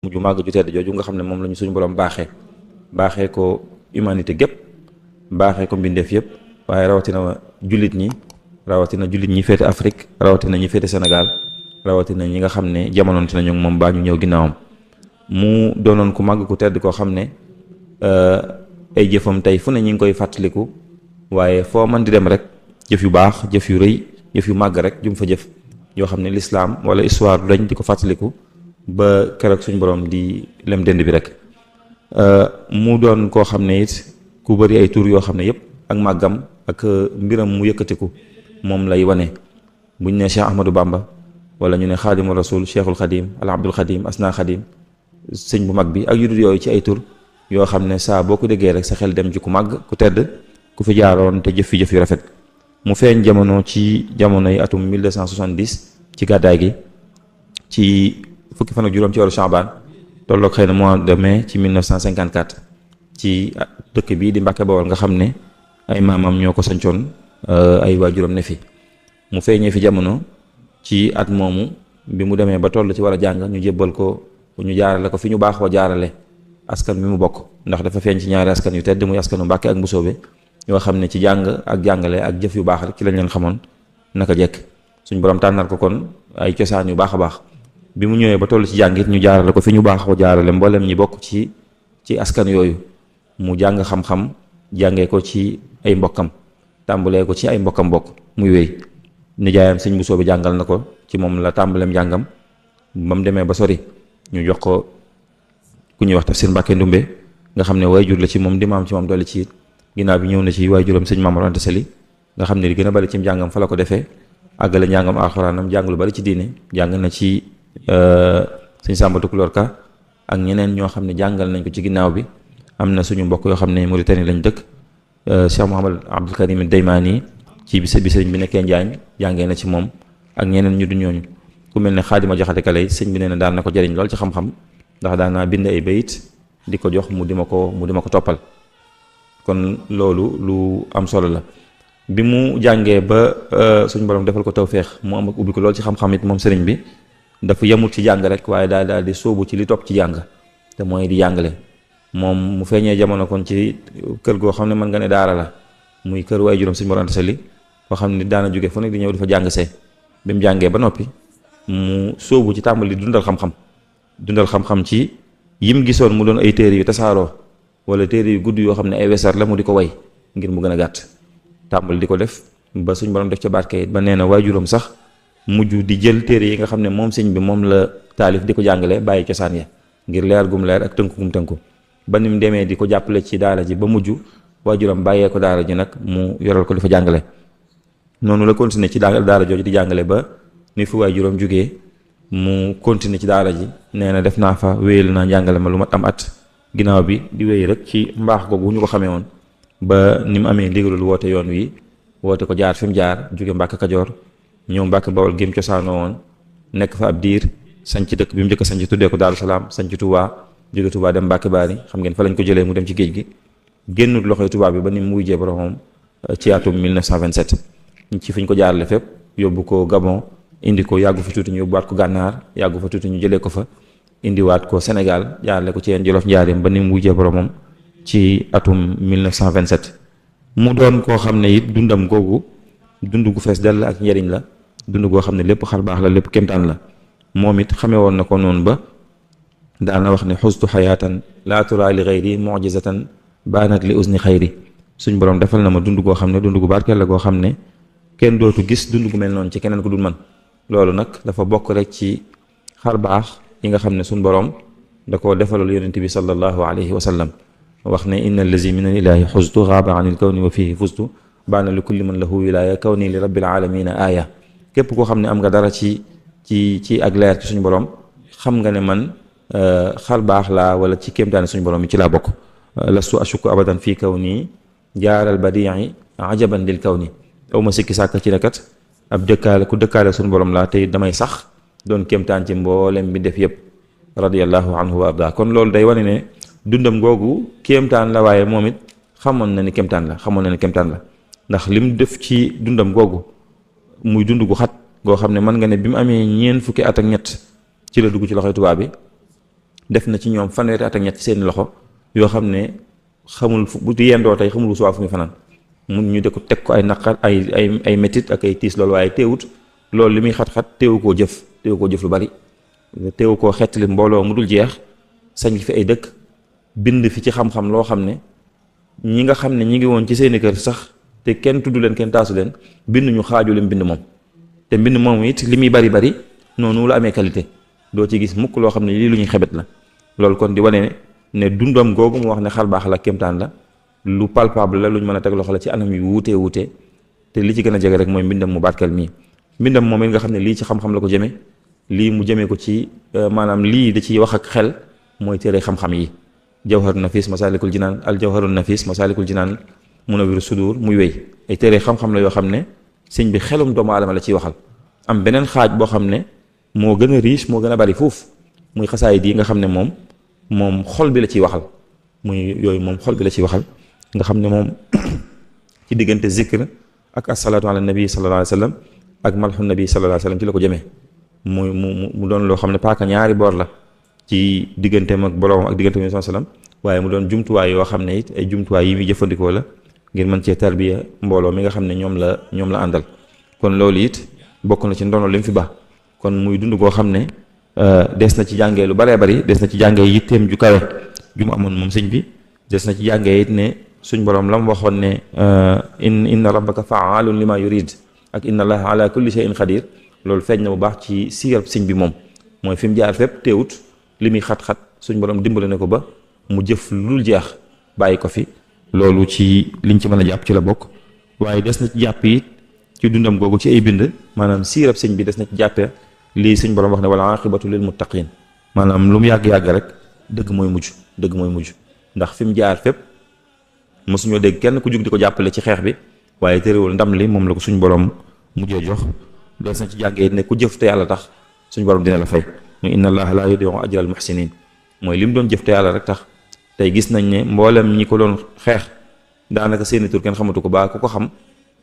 mujj màgg ju tedd jooju nga xam ne moom la ñu suñu borom baaxee ko humanité gépp baaxee ko mbindeef yëpp waaye rawatina jullit ñi féete Afrique rawatina ñi féete Sénégal rawatina ñi nga xam ne jamonoonte nañu moom baa ñu ñëw ginnaawam mu doonoon ku màgg ku tedd koo xam ne ay jëfam tey fu ne ñi ngi koy fàttaliku waaye foo mën di dem rek jëf yu baax jëf yu rëy jëf yu màgg rek jum fa jëf yoo xam ne lislaam wala histoire du dañ di ko fàttaliku ba keroog suñu borom di lem dënd bi rek mu doon koo xam ne it ku bëri ay tur yoo xam ne yëpp ak màggam ak mbiram mu yëkkatiku moom lay wane buñ ne Cheikh Ahmadou Bamba wala ñu ne xaadimu rasul cheikhul xadim al abdul xadim asna xadim sëñ bu mag bi ak yu dul yooyu ci ay tur yoo xam ne saa boo ko déggee rek sa xel dem ci ku màgg ku tedd ku fi jaaroon te jëf fi jëf yu rafet mu feeñ jamono ci jamonoy atum 1270 ci gàddaay gi ci fukki fan ak juróom ci weeru Shaabaan tolloog xëy na mois de mai ci 1954 ci dëkk bii di Mbàkke Bawol nga xam ne ay maamam ñoo ko sancoon ay waajuram ne fi mu feeñee fi jamono ci at moomu bi mu demee ba toll ci war a jàng ñu jébbal ko ñu jaarale ko fi ñu baaxoo jaarale askan mi mu bokk ndax dafa feeñ ci ñaari askan yu tedd muy askanu Mbàkke ak Mbusoobe yoo xam ne ci jàng ak jàngale ak jëf yu baax rek ci lañ leen xamoon naka jekk suñ borom tànnal ko kon ay cosaan yu baax a baax bi mu ñëwee ba toll ci jàng it ñu jaarale ko fi ñu baaxoo jaarale mboolem ñi bokk ci askan yooyu mu jàng xam-xam jàngee ko ci ay mbokkam tàmbalee ko ci ay mbokkam bokk muy wéy nijaayam sëñ Mbusoobe jàngal na ko ci moom la tàmbaleem jàngam ba mu demee ba sori ñu jox ko ku ñuy wax Tafsir Mbàkke Ndumbe nga xam ne waajur la ci moom di maam ci moom dolli ci it ginnaaw bi ñëw na ci waajuram sëñ Maam Mor Anta Sali nga xam ne li gën a bari ci njàngam fa la ko defee àggale njàngam alxuraanam jàng lu bari ci diine jàng na ci sëñ Sàmba Tukulóor Ka ak ñeneen ñoo xam ne jàngal nañ ko ci ginnaaw bi am na suñu mbokk yoo xam ne Mauritanie lañ dëkk Cheikh Mouhamad Abdul Karim Daymaani ci bi sëriñ bi nekkee Njaañ jàngee na ci moom ak ñeneen ñu du ñooñu ku mel ne Xaadima Jaxate Kala sëñ bi nee na daan na ko jëriñ lool ci xam-xam ndax daan naa bind ay bayit di ko jox mu di ma ko toppal kon loolu lu am solo la bi mu jàngee ba suñu borom defal ko tawféex mu am ak ubbi ko lool ci xam-xam it moom sëriñ bi dafa yemul ci jàng rek waaye daal di sóobu ci li topp ci jàng te mooy di jàngale moom mu feeñee jamono kon ci kër goo xam ne mën nga ne daara la muy kër waay juróom Sëñ Mor Anta Sali foo xam ne daana jóge fu nekk di ñëw di fa jàng see bi mu jàngee ba noppi mu sóobu ci tàmbali dundal xam-xam ci yim gisoon mu doon ay téere yu tasaaroo wala téere yu gudd yoo xam ne ay wesar la mu di ko way ngir mu gën a gàtt tàmbali di ko def ba suñ borom def ca barke ba nee na waajuram sax mujj di jël téere yi nga xam ne moom sëñ bi moom la taalif di ko jàngale bàyyi cosaan ya ngir leer gum leer ak tënku ba ni mu demee di ko jàppale ci daara ji ba mujj waajuram bàyyee ko daara ji nag mu yoral ko di fa jàngale noonu la continuer ci daara jooju di jàngale ba ni fi waajuram jógee mu continuer ci daara ji nee na def naa fa wéyal naa jàngale ma lu mat am at ginnaaw bi di wéy rek ci mbaax googu ñu ko xamee woon ba ni mu amee ndigalul woote yoon wi woote ko jaar fi mu jaar jóge Mbàkke Kajoor ñëw Mbàkke Bawol gém cosaanoo woon nekk fa ab diir sanc dëkk bi mu njëkk a sanc tuddee ko Daaru Salaam sanc Touba jóge Touba dem Mbàkke Baari xam ngeen fa lañ ko jëlee mu dem ci géej gi génnut loxoy Touba bi ba ni mu wujjee boromam ci atum 1927 ci fi ñu ko jaarale fépp yóbbu ko Gabon indi ko yàggu fa tuuti ñu yóbbuwaat ko Gànnaar yàggu fa tuuti ñu jëlee ko fa indiwaat ko Sénégal jaarale ko ci yeen Jolof Njaaréem ba ni mu wujjee boromam ci atum 1927 mu doon koo xam ne it dundam googu dund gu fees dell ak njariñ la dund goo xam ne lépp xar baax la lépp kémtaan la moom it xamee woon na ko noonu ba daana wax ne xustu xayaatan laa tura li xayri mujizatan baanat li usni xayri suñ borom defal na ma dund goo xam ne dund gu barkeel la goo xam ne kenn dootu gis dund gu mel noonu ci keneen ku dul man loolu nag dafa bokk rek ci xar baax yi nga xam ne suñ borom da koo defalal yonent bi sallallahu alayhi wa sallam wax ne inna allazi min al ilahi xustu xaaba an il kawni wa fihi fustu baana li kulli man lahu wilaya kawni li rabbil alamina aaya képp koo xam ne am nga dara ci ak leer ci suñu borom xam nga ne man xar baax laa wala ci kéemtaane suñu borom yi ci laa bokk lastu ashuku abadan fii kaw nii jaaral badii ajaban lil kaw ni aw ma sikki sàkk ci nekat ab dëkkaale suñu borom laa tey damay sax doon kéemtaan ci mboolem bi def yëpp radiyallahu anhu wa arda kon loolu day wane ne dundam googu kéemtaan la waaye moom it xamoon na ni kéemtaan la ndax lim def ci dundam googu muy dund gu xat goo xam ne mën nga ne bi mu amee ñeent fukki at ak ñett ci la dugg ci loxoy tubaab bi def na ci ñoom fanweeri at ak ñett ci seen loxo yoo xam ne xamul bu yendoo tey xamul suwaa fu muy fanaan mun ñu de ko teg ko ay naqar ay métit ak ay tiis loolu waaye teewut loolu li muy xat-xat teewu koo jëf lu bari teewu koo xettali mbooloo mu dul jeex sañ fi ay dëkk bind fi ci xam-xam loo xam ne ñi nga xam ne ñi ngi woon ci seeni kër sax te kenn tudd leen kenn taasu leen bind ñu xaaju leen bind moom te mbind moom it li muy bari noonu la amee qualité doo ci gis mukk loo xam ne lii lu ñuy xebet la loolu kon di wane ne dundam googu mu wax ne xar baax la kéemtaan la lu palpable la lu ñu mën a teg loxo la ci anam yu wuute te li ci gën a jege rek mooy mbindam mu barkeel mii mbindam moom it nga xam ne lii ci xam-xam la ko jëmee lii mu jëmee ko ci maanaam lii da ciy wax ak xel mooy téere xam-xam yi jawharun nafis masalikul jinaan al jawharun nafis masalikul jinaan munawwirus sudur muy wéy ay téere xam-xam la yoo xam ne sëñ bi xelum doomu aadama la ciy waxal am beneen xaaj boo xam ne moo gën a riche moo gën a bari foofu muy xasaayid yi nga xam ne moom xol bi la ciy waxal muy yooyu moom xol bi la ciy waxal nga xam ne moom ci diggante zikr ak asalaatu ala nabi sallallahu alayhi wa sallam ak malxu nabi sallallahu alayhi wa sallam ci la ko jëmee mu doon loo xam ne paaka ñaari boor la ci digganteem ak boroom ak digganteem sallallahu alayhi wa sallam waaye mu doon jumtuwaay yoo xam ne it ay jumtuwaay yi muy jëfandikoo la ngir mën cee tarbiya mbooloo mi nga xam ne ñoom la àndal kon loolu it bokk na ci ndono li mu fi ba kon muy dund goo xam ne des na ci jàngee lu baree bari des na ci jàngee yitteem ju kawe ju mu amoon moom sëñ bi des na ci jàngee it ne suñ borom la mu waxoon ne inna rabbaka faalun lima yurid ak inna allaha ala kulli shay'in qadir loolu feeñ na bu baax ci siirab sëñ bi moom mooy fi mu jaar fépp teewut li muy xat-xat suñ borom dimbale ne ko ba mu jëf lu jeex bàyyi ko fi loolu ci liñ ci mën a jàpp ci la bokk waaye des na ci jàpp it ci dundam googu ci ay bind maanaam siirab sëñ bi des na ci jàppee lii suñ borom wax ne wala aqibatu lil muttaqin maanaam lu mu yàgg-yàgg rek dëgg mooy mujj ndax fi mu jaar fépp mosuñoo dégg kenn ku jug di ko jàppale ci xeex bi waaye terewul ndam li moom la ko suñ borom mujjee jox des na ci jàngee ne ku jëf te yàlla tax suñ borom dina la fay mu inna allaha la yudiu ajral muhsinin mooy li mu doon jëf te yàlla rek tax tey gis nañ ne mboolem ñi ko doon xeex daanaka seeni tur kenn xamatu ko baa ku ko xam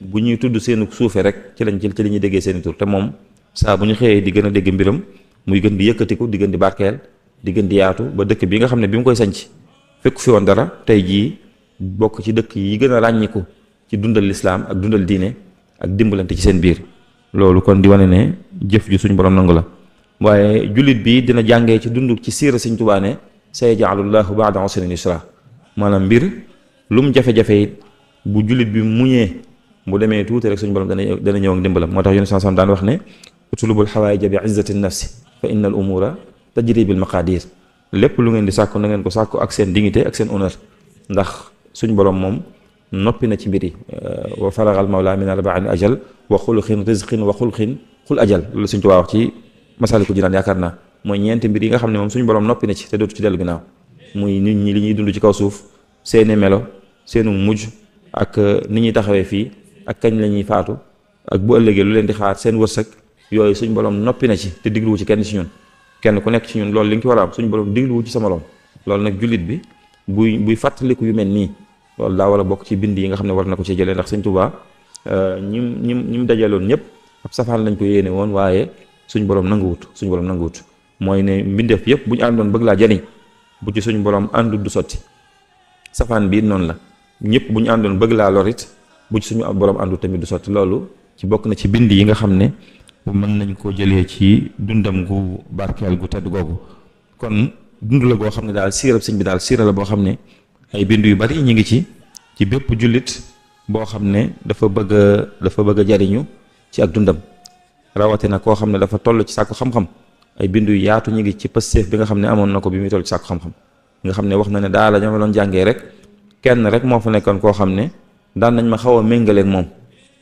bu ñuy tudd seenu suufe rek ci la ñuy déggee seeni tur te moom saa bu ñu xëyee di gën a dégg mbiram muy gën di yëkkatiku di gën di barkeel di gën di yaatu ba dëkk bi nga xam ne bi mu koy sanc fekk fi woon dara tey jii bokk ci dëkk yi gën a ràññiku ci dundal lislaam ak dundal diine ak dimbalante ci seen biir loolu kon di wane ne jëf ju suñu borom nangu la waaye jullit bi dina jàngee ci dund ci siira Sëñ Tuubaa ne sayaj'alullaahu ba'da usrin yusra maanaam mbir lu mu jafe-jafe it bu jullit bi muñee bu demee tuuti rek suñu borom dana ñëw ak dimbalam moo tax Yonent sallallahu alayhi wasallam daan wax ne utlubul xawaaija bi izzati nafsi fa inna al umura tajri bil maqadir lépp lu ngeen di sàkku na ngeen ko sàkku ak seen dignité ak seen honneur ndax suñ borom moom noppi na ci mbir yi wa faragal mawla min arba'in ajal wa xuluqin rizqin wa xulqin xul ajal loolu suñ Tuubaa wax ci Masaalikul Jinaan yaakaar naa mooy ñeenti mbir yi nga xam ne moom suñu borom noppi na ci te dootu ci dellu ginnaaw muy nit ñi li ñuy dund ci kaw suuf seeni melo seenu mujj ak ni ñuy taxawee fii ak kañ la ñuy faatu ak bu ëllëgee lu leen di xaar seen wërsëg yooyu suñ borom noppi na ci te digluwu ci kenn ci ñun kenn ku nekk ci ñun loolu li nga ci war a am suñ borom digluwu ci sa morom loolu nag jullit bi buy fàttaliku yu mel nii loolu daa war a bokk ci bind yi nga xam ne war na ko ci jëlee ndax Sëñ Tuubaa ñim dajaloon ñëpp ab safaan lañ ko yéene woon waaye suñ borom nanguwut mooy ne mbindeef yëpp bu ñu àndoon bëgg laa jariñ bu ci suñ borom àndul du sotti safaan bii noonu la ñëpp bu ñu àndoon bëgg laa lorit bu ci suñu borom àndul tamit du sotti loolu ci bokk na ci bind yi nga xam ne mën nañ koo jëlee ci dundam gu barkeel gu tedd googu kon dund la goo xam ne daal siirab sëñ bi daal siira la boo xam ne ay bind yu bari ñu ngi ci bépp jullit boo xam ne dafa bëgg a jariñu ci ak dundam rawatina koo xam ne dafa toll ci sàkku xam-xam ay bind yu yaatu ñu ngi ci pësteef bi nga xam ne amoon na ko bi muy toll ci sàkku xam-xam nga xam ne wax na ne daal la ñoo doon jàngee rek kenn rek moo fa nekkoon koo xam ne daan nañ ma xaw a méngaleeg moom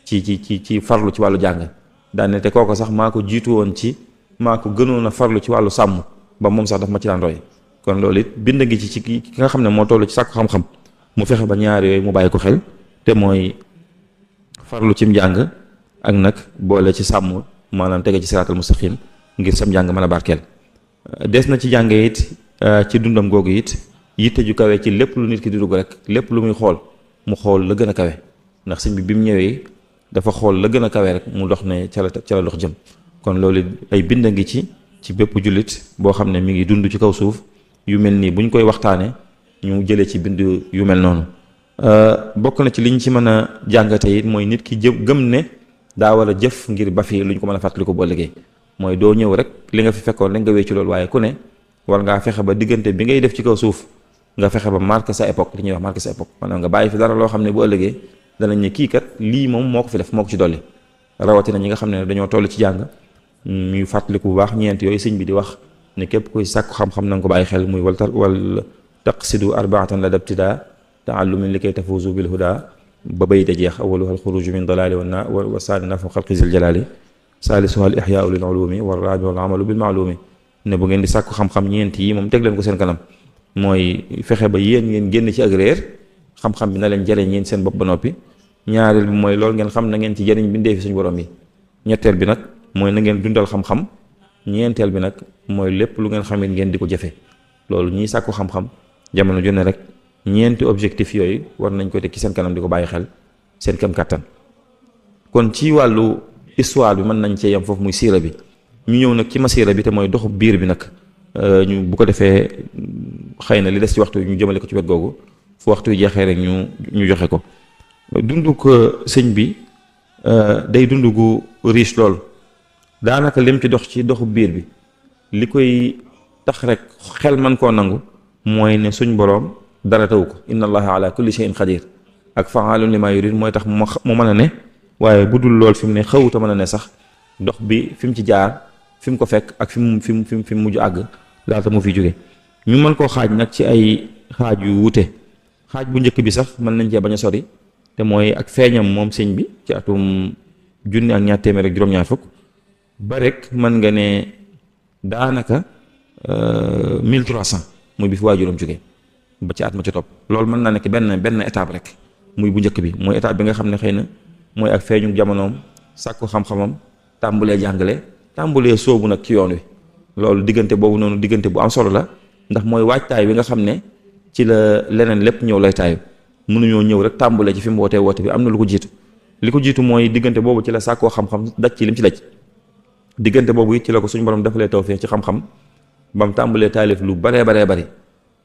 ci farlu ci wàllu jàng daan ne te kooko sax maa ko jiitu woon maa ko gënoon a farlu ci wàllu sàmm ba moom sax daf ma ci daan roy kon loolu it bind ngi ci ki nga xam ne moo toll ci sàkku xam-xam mu fexe ba ñaar yooyu mu bàyyi ko xel te mooy farlu cim njàng ak nag boole ci sàmm maanaam tege ci siraatal mustaqim ngir sam njàng mën a barkeel des na ci jànge it ci dundam googu it yitte ju kawe ci lépp lu nit ki di dugg rek lépp lu muy xool mu xool la gën a kawe ndax sëñ bi mu ñëwee dafa xool la gën a kawe rek mu dox ne ca la dox jëm kon loolu ay bind ngi ci bépp jullit boo xam ne mi ngi dund ci kaw suuf yu mel nii buñ koy waxtaane ñu jëlee ci bind yu mel noonu. bokk na ci liñ ci mën a jàngate it mooy nit ki gëm ne daa war a jëf ngir ba fi luñ ko mën a fàttali ko bu ëllëgee mooy doo ñëw rek li nga fi fekkoon rek nga wéccu loolu, waaye ku ne war ngaa fexe ba diggante bi ngay def ci kaw suuf nga fexe ba marqué sa époque, li ñuy wax marqué sa époque, maanaam nga bàyyi fi dara loo xam ne bu ëllëgee danañ ne kii kat lii moom moo ko fi def, moo ko ci dolli. rawatina ñi nga xam ne dañoo toll ci jàng ñuy fàttaliku bu baax ñeent yooyu sëñ bi di wax ne képp kuy sàkku xam-xam na nga ko bàyyi xel, muy wal taqsidu arbaatan la dabtida taallumin li kay tafuzu bil huda ba bay da jeex. awaluha alxuruju min dalali wa saani nafu xalqi zil jalali saalisuha al ihyaau lil ulumi wa raabi wal amalu bil maalumi. ne bu ngeen di sàkku xam-xam ñeent yi moom teg leen ko seen kanam, mooy fexe ba yéen ngeen génn ci ak réer, xam-xam bi na leen jëriñ yéen seen bopp ba noppi. ñaareel bi mooy loolu ngeen xam na ngeen ci jëriñ bindee fi suñu borom yi. ñetteel bi nag mooy na ngeen dundal xam-xam. ñeenteel bi nag mooy lépp lu ngeen xamit ngeen di ko jëfe. loolu ñiy sàkku xam-xam jamono ju ne rek ñeenti objectif yooyu war nañ ko teg ci seen kanam di ko bàyyi xel seen kem kàttan. kon ci wàllu histoire bi mën nañ cee yem foofu muy siira bi. ñu ñëw nag ci masiira bi te mooy doxu biir bi nag ñu bu ko defee xëy na li des ci waxtu ñu jëmale ko ci wet googu fu waxtu yu jeexee rek ñu joxe ko. dundu ko sëñ bi day dund gu riche lool, daanaka lim ci dox ci doxu biir bi li koy tax rek xel man koo nangu mooy ne suñ boroom dara taw ko. inna allaha ala kulli shay'in qadir ak fa'aalun lima yurid mooy tax mu mën a ne, waaye bu dul lool fi mu ne xawuta mën a ne sax dox bi fi mu ci jaar fi mu ko fekk ak fi mu mujj àgg laata mu fi jóge. ñu mën koo xaaj nag ci ay xaaj yu wuute. xaaj bu njëkk bi sax mën nañ cee bañ a sori te mooy ak feeñam moom sëñ bi ci atum 1200 ba rek mën nga ne daanaka 1300 muy bi fi waajuram jóge ba ci at ma ci topp. loolu mën naa nekk benn étape rek muy bu njëkk bi, mooy étape bi nga xam ne xëy na mooy ak feeñu jamonoom, sàkku xam-xamam, tàmbulee jàngale, tàmbulee soobu nag ci yoon wi. loolu diggante boobu noonu diggante bu am solo la, ndax mooy waajtaay bi nga xam ne ci la leneen lépp ñëw lay taayu. mënuñoo ñëw rek tàmbulee ci fi mu wootee woote bi, am na lu ko jiitu. li ko jiitu mooy diggante boobu ci la sàkkoo xam-xam daj ci lim ci daj. diggante boobu it ci la ko suñu borom defalee tawfeex ci xam-xam ba mu tàmbulee taalif lu baree bari.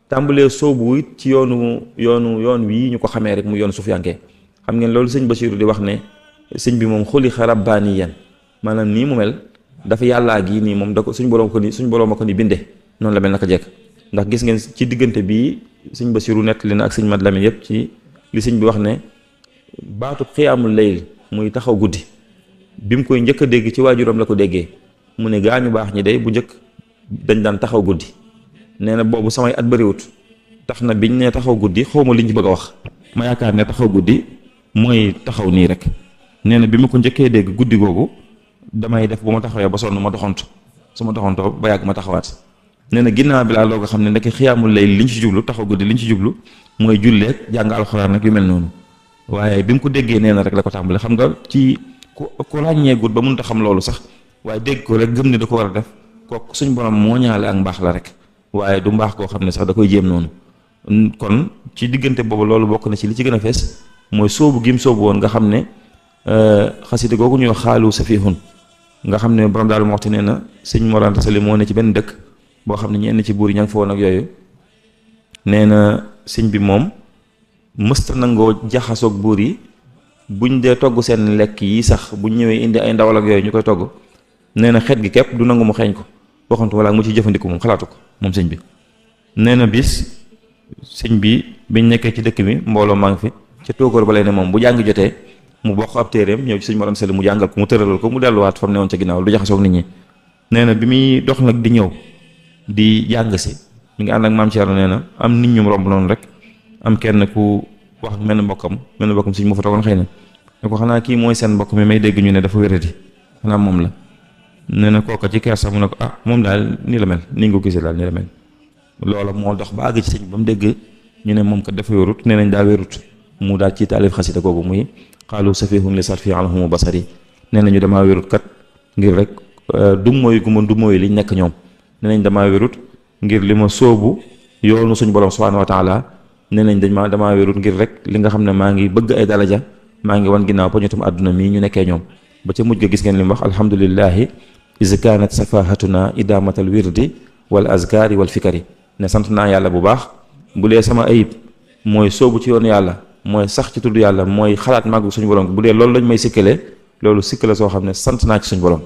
tàmbulee soobu it ci yoon wii ñu ko xamee rek mu yoon sufiyanke. xam ngeen loolu sëñ Basiiru di wax ne sëñ bi moom xuliqa rabbaaniyan, maanaam nii mu mel dafa yàllaa gi nii moom da ko suñ borom a ko ni binde noonu la mel naka jekk. ndax gis ngeen ci diggante bii sëñ Basiiru nettali na ak sëñ Mad Lamin yépp ci li sëñ bi wax ne baatu xiyaamul layl muy taxaw guddi bi mu koy njëkk a dégg ci waajuram la ko déggee. mu ne gaañu baax ñi day bu njëkk dañ daan taxaw guddi. nee na boobu samay at bariwut tax na biñ ne taxaw guddi xawma liñ ci bëgg a wax, ma yaakaar ne taxaw guddi mooy taxaw nii rek. nee na bi ma ko njëkkee dégg guddi googu damay def bu ma taxawee ba sonn ma doxantu, su ma doxantoo ba yàgg ma taxawaat. nee na ginnaaw bi laa loo nga xam ne ndeke xiyaamul layl liñ ci jublu, taxaw guddi liñ ci jublu mooy julleek jàng alxuraan nag yu mel noonu. waaye bi mu ko déggee nee na rek la ko tàmbale. xam nga ci ku ràññeegut ba mënut a xam loolu sax, waaye dégg ko rek gëm ne da ko war a def kooku suñ borom moo ñaale ak mbaax la rek, waaye du mbaax koo xam ne sax da koy jéem noonu. kon ci diggante boobu loolu bokk na ci li ci gën a fees mooy soobu gim soobu woon nga xam ne xasida googu ñuy wax xaalu safihun nga xam ne borom daal waxti nee na sëñ Mor Anta Sali moo ne ci benn dëkk boo xam ne ñenn ci buur yi ña ngi fa woon ak yooyu. nee na sëñ bi moom mësta nangoo jaxasoog buur yi, buñ dee togg seen lekk yi sax buñ ñëwee indi ay ndawal ak yooyu ñu koy togg, nee na xeet gi képp du nangu mu xeeñ ko, waxantu wala mu ciy jëfandiku moom xalaatu ko moom sëñ bi. nee na bis sëñ bi biñ nekkee ci dëkk bi mbooloo maa ngi fi ca tóokóor ba lay ne moom bu jàng jotee mu bokk ab téeréem ñëw ci sëñ Mor Anta Sali mu jàngal ko mu tëralal ko mu delluwaat fam ne woon ca ginnaaw du jaxasoog nit ñi. nee na bi muy dox nag di ñëw di jàng si mi ngi ànd ak maam Thierno. nee na am nit ñu romb noonu rek am kenn ku wax ak menn mbokkam sëñ mu fa toogoon xëy na ne ko xanaa kii mooy seen mbokk mi may dégg ñu ne dafa wéradi, xanaa moom la. nee na kooka ci kersa mu ne ko moom daal nii la mel, nii nga ko gisee daal nii la mel. loola moo dox ba àgg ci sëñ ba mu dégg ñu ne moom kat dafa wérut, nee nañ daa wérut, mu daal ci taalif xasida googu muy xaalu safihun li sarfi anhumu basari. nee nañu damaa wérut kat ngir rek du mooy gu ma du mooy liñ nekk ñoom. nee nañ damaa wérut ngir li ma sóobu yoonu suñu borom subhanahu wa taala. nee nañ damaa wérut ngir rek li nga xam ne maa ngi bëgg ay daraja, maa ngi wan ginnaaw ba ñu tam àdduna mii ñu nekkee ñoom. ba ca mujj ga gis ngeen li mu wax alhamdulillahi is kaanat safahatuna idamatal wirdi wal azkari wal fikari. ne sant naa yàlla bu baax bu dee sama ayib mooy soobu ci yoon yàlla mooy sax ci tudd yàlla mooy xalaat màggu suñu borom bu dee loolu lañ may sikkalee loolu sikkale soo xam ne sant naa ci suñu borom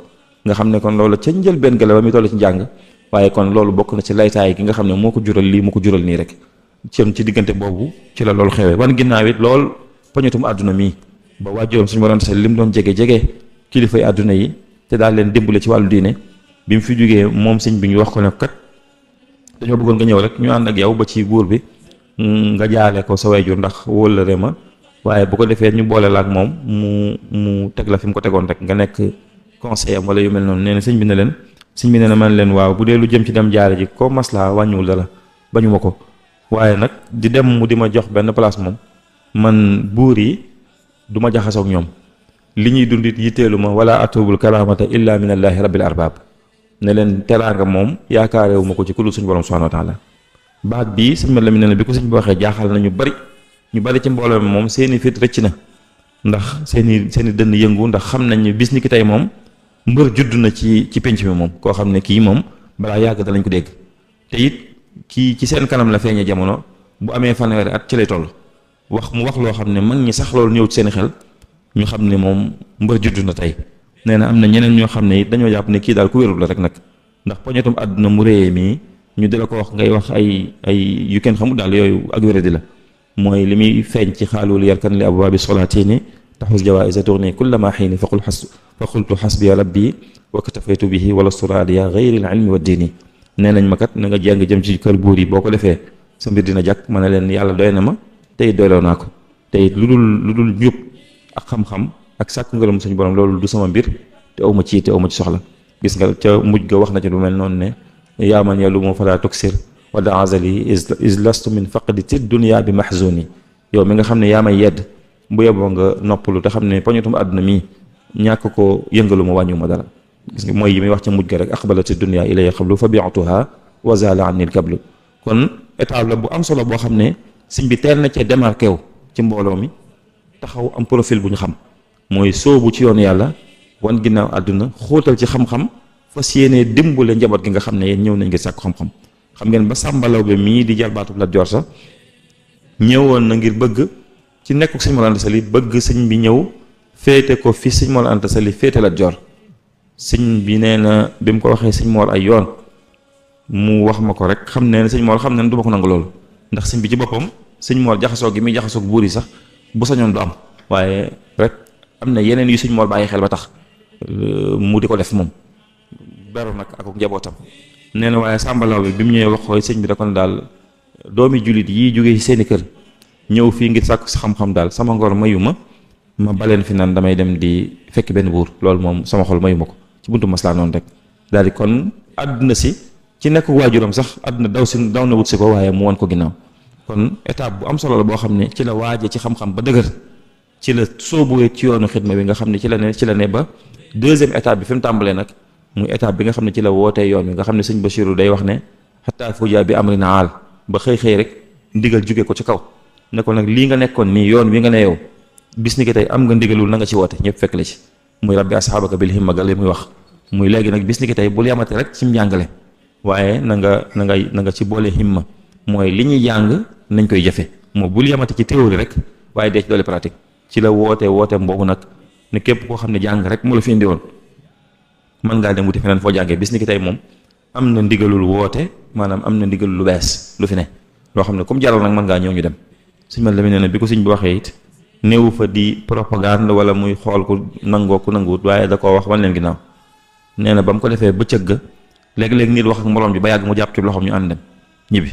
nga xam ne kon loolu ca njëlbéen ga la ba muy toll ci njàng waaye kon loolu bokk na ci laytaay gi nga xam ne moo ko jural lii moo ko jural nii rek ci diggante boobu ci la loolu xewee wan ginnaaw it lool pañatum àdduna mii ba waajuram suñu borom sa lim doon jege kilifay àdduna yi te daal leen dimbale ci wàllu diine bi mu fi jógee moom sëñ bi ñu wax ko ne kat dañoo bëggoon nga ñëw rek ñu ànd ak yow ba ci buur bi nga jaale ko sa waajur ndax wóllëre ma waaye bu ko defee ñu boole la ak moom mu teg la fi mu ko tegoon rek nga nekk conseiller am wala yu mel noonu nee na sëñ bi nee na man leen waaw bu dee lu jëm ci dem jaare ji ko maslaa wàññiwul dara bañu ma ko waaye nag di dem mu di ma jox benn place moom man buur yi du ma jaxasoog ñoom li ñuy dundit yitteelu ma wala atubul karamata illa min allahi rabbil arbab ne leen teraanga moom yaakaarewu ma ko ci ku dul suñu borom subhanahu wa taala baat bii sëñ ma la mi ne bi ko sëñ bi waxee jaaxal na ñu bari ci mbooloo mi moom seeni fit rëcc na ndax seeni dënn yëngu ndax xam nañ ne bis ni ki tey moom mbër judd na ci penc mi moom koo xam ne kii moom balaa yàgg dalañ ko dégg te it kii ci seen kanam la feeñee jamono bu amee fanweeri at ci lay toll mu wax loo xam ne mag ñi sax loolu ñëw ci seen xel ñu xam ne moom mbër judd na tey nee na am na ñeneen ñoo xam ne it dañoo jàpp ne kii daal ku wérul la rek nag ndax poñetum àdduna mu réyee mii ñu di la ko wax ngay wax ay yu kenn xamul daal yooyu ak wéradi la mooy li muy feeñ ci xaalul yarkan li abwaabi solaatini taxus jawaïsa tourni kullama xiini fa qultu xasbiya rabbi wa katafaytu bihi wala suraadiya gayri al ilmi wa diini nee nañ ma kat na nga jàng jëm ci kër buur yi boo ko defee sa mbir dina jàkk ma ne leen yàlla doy na ma te it doyloo naa ko te it lu dul njub ak xam-xam ak sàkku ngërëm suñu borom loolu du sama mbir te aw ma ci soxla gis nga ca mujj ga wax na ci lu mel noonu ne yaa man yalumu fala tuksir wada azali is lastu min faqdi ti dunia bi mahzuni yow mi nga xam ne yaa may yedd bu yeboo nga noppalu te xam ne poñatum àdduna mii ñàkk ko yëngalu ma wàññu ma dara gis nga mooy yi muy wax ca mujj ga rek aqbalati dunia ilaya xablu fa biatuha wa zala anil kablu kon étape la bu am solo boo xam ne sëñ bi teel na cee démarqué wu ci mbooloo mi taxaw am profil bu ñu xam mooy soobu ci yoonu yàlla wan ginnaaw àdduna xóotal ci xam-xam fas yéenee dimbale njaboot gi nga xam ne yéen ñëw nañ ngir sàkku xam-xam xam ngeen ba sàmbalaw bi mii di jarbaatu Lat Joor sax ñëwoon na ngir bëgg ci nekkuk sëñ Mor Anta Sali bëgg sëñ bi ñëw féete ko fi sëñ Mor Anta Sali féete Lat Joor sëñ bi nee na bi mu ko waxee sëñ Mor ay yoon mu wax ma ko rek xam ne sëñ Mor xam ne du ma ko nangu loolu ndax sëñ bi ci boppam sëñ Mor jaxasoo gi muy jaxasoog buur yi sax bu sañoon du am waaye rek am na yeneen yu sëñ Mor bàyyi xel ba tax mu di ko def moom beru nag ak njabootam nee na waaye sàmbalaw bi mu ñëwee wax ko sëñ bi da kon daal doomi jullit yii jógee ci seeni kër ñëw fii ngir sàkku si xam-xam daal sama ngor mayu ma baleen fi naan damay dem di fekk benn buur loolu moom sama xol mayu ma ko ci buntu maslaa noonu rek daal di kon àdduna si ci nekk waajuram sax àdduna daw na wut si ko waaye mu won ko ginnaaw kon étape bu am solo la boo xam ne ci la waaje ci xam-xam ba dëgër ci la sóobuwee ci yoonu xidma bi nga xam ne ci la ne ba deuxième étape bi fi mu tàmbalee nag muy étape bi nga xam ne ci la wootee yoon wi nga xam ne sëñ Bachirou day wax ne xataa fuja bi amri na aal ba xëy rek ndigal jóge ko ci kaw ne ko nag lii nga nekkoon nii yoon wi nga ne yow bis ni ki tey am nga ndigalul na nga ci woote ñëpp fekk la ci muy rabbi asxaabaka bil himma gal li muy wax muy léegi nag bis ni ki tey bul yamate rek ci njàngale waaye na nga ci boole himma mooy li ñuy jàng nañ koy jëfe moo bul yamate ci théorie rek waaye dee ci doole pratique ci la wooteem boobu nag ne képp koo xam ne jàng rek moo la fi indi woon mën ngaa dem wuti feneen foo jàngee bis ni ki tey moom am na ndigalul woote maanaam am na ndigalul lu bees lu fi ne loo xam ne comme jaral nag mën ngaa ñëw ñu dem suñ man la mi nee na bi ko sëñ bi waxee it néewu fa di propagande wala muy xool ku nangoo ku nanguwut waaye da koo wax wan leen ginnaaw nee na ba mu ko defee bëccëg ga léeg-léeg nit wax ak moroom ji ba yàgg mu jàpp ci loxoom ñu ànd dem ñibbi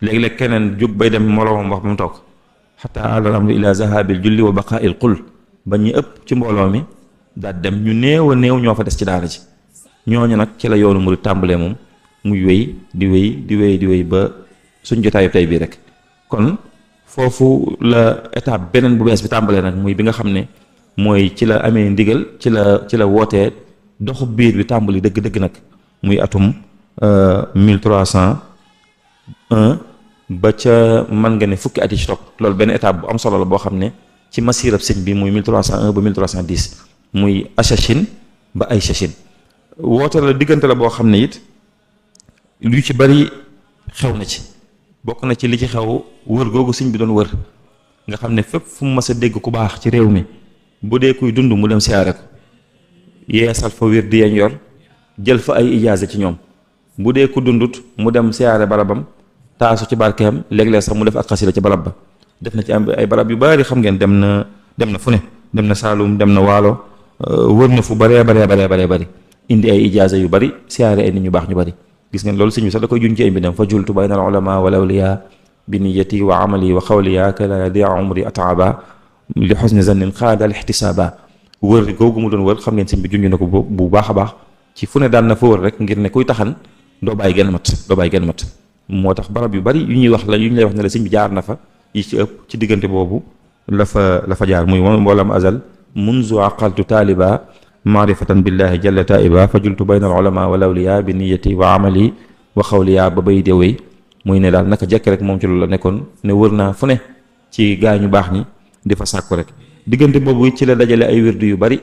léeg-léeg keneen jóg bay dem moroomam wax ba mu toog xataa alal amru ila zahabil julli wa baqaa'il qul ba ñu ëpp ci mbooloo mi daal dem ñu néew a néew ñoo fa des ci daara ji ñooñu nag ci la yoonu murid tàmbalee moom muy wéy ba suñ jotaayu tey bii rek kon foofu la étape beneen bu bees bi tàmbalee nag muy bi nga xam ne mooy ci la amee ndigal ci la wootee doxu biir bi tàmbali dëgg-dëgg nag muy atum 1301 ba ca mën nga ne fukki at yi ci topp loolu benn étape bu am solo la boo xam ne ci masirab sëñ bi muy 1301 ba 1310 muy Achachine ba ay Chachine woote la diggante la boo xam ne it lu ci bari xew na ci. bokk na ci li ci xew wër googu sëñ bi doon wër nga xam ne fépp fu mu mas a dégg ku baax ci réew mi bu dee kuy dund mu dem siyaare ko yeesal fa wér di yañ yor jël fa ay ijaaza ci ñoom bu dee ku dundut mu dem siyaare barabam taasu ci barkeem léeg-léeg sax mu def ak xasida ci barab ba def na ci am ay barab yu bari xam ngeen dem na fu ne dem na Saalum dem na Waalo wër na fu baree bari indi ay ijaaza yu bari siyaare ay nit ñu baax ñu bari gis ngeen loolu sëñ bi sax da koy juñ ci ay mbindam fa jultu bayna al ulama wal awliya bi niyati wa amali wa xawliya kala yadia umri ataaba li xusni zannin xaada al ixtisaaba wër googu mu doon wër xam ngeen sëñ bi junj na ko bu baax a baax ci fu ne daan na fa wër rek ngir ne kuy taxan doo bàyyi genn mat moo tax barab yu bari yu ñuy wax la yu ñu lay wax ne la sëñ bi jaar na fa yi ci ëpp ci diggante boobu la fa jaar muy mboolam azal munzu aqaltu taaliba maarifatan billahi jalla taiba fa jultu bayna al ulama wal awliya bi niyati wa amali wa xawliya ba bay déwéy muy ne daal naka jekk rek moom ci loolu la nekkoon ne wër naa fu ne ci gaa ñu baax ñi di fa sàkku rek diggante boobu ci la dajale ay wirdu yu bari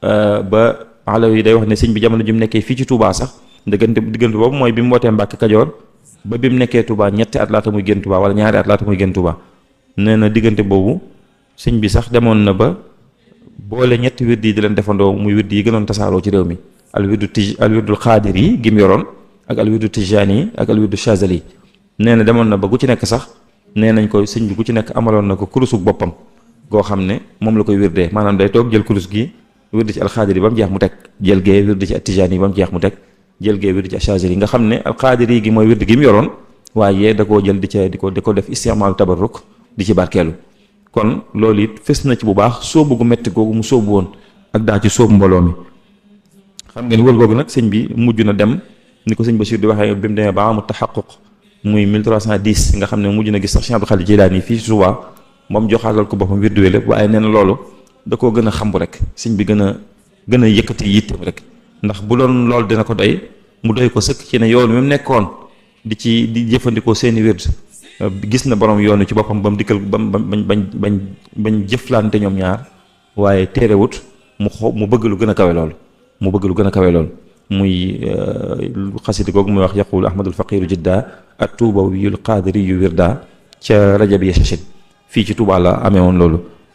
ba alaw yi day wax ne sëñ bi jamono ji mu nekkee fii ci Touba sax diggante boobu mooy bi mu wootee Mbàkke Kajoor ba bi mu nekkee Touba ñetti at laata muy génn Touba wala ñaari at laata muy génn Touba nee na diggante boobu sëñ bi sax demoon na ba boole ñetti wird yi di leen defandoo muy wird yi gënoon tasaaroo ci réew mi al wirdul xaadir yi gi mu yoroon ak al wirdu tijaan yi ak al wirdu chazali yi nee na demoon na ba gu ci nekk sax nee nañ ko sëñ bi gu ci nekk amaloon na ko kurusug boppam goo xam ne moom la koy wirdee maanaam day toog jël kurus gi wirdi ci al xaadir yi ba mu jeex mu teg jël gee wirdi ci al tijaan yi ba mu jeex mu teg jël gee wirdi ci al chazali yi nga xam ne al xaadir yi gi mooy wird gi mu yoroon waaye da koo jël di ko def istimaal tabarruk di ci barkeelu kon loolu it fës na ci bu baax sóobu gu metti googu mu sóobu woon ak daa ci sóobu mbooloo mi xam ngeen wër googu nag sëñ bi mujj na dem ni ko sëñ Bachir di waxee bi mu demee ba amul taxaquq muy 1310 nga xam ne mujj na gis sax Cheikh Abdou Khadir Jilaani fii ci Touba moom joxaalal ko boppam wirdu wi lépp waaye nee na loolu da koo gën a xambu rek sëñ bi gën a yëkkati yitteem rek ndax bu doon loolu dina ko doy mu doy ko sëkk ci ne yoon mi mu nekkoon di jëfandikoo seeni wird gis na borom yoonu ci boppam ba mu dikkal bañ jëflante ñoom ñaar waaye téerewut mu bëgg lu gën a kawe loolu muy xasida googu muy wax yaqulu ahmadul faqiru jidda at tuubawiyul qaadiriyu wirda ca rajabiya shashin fii ci Touba la amee woon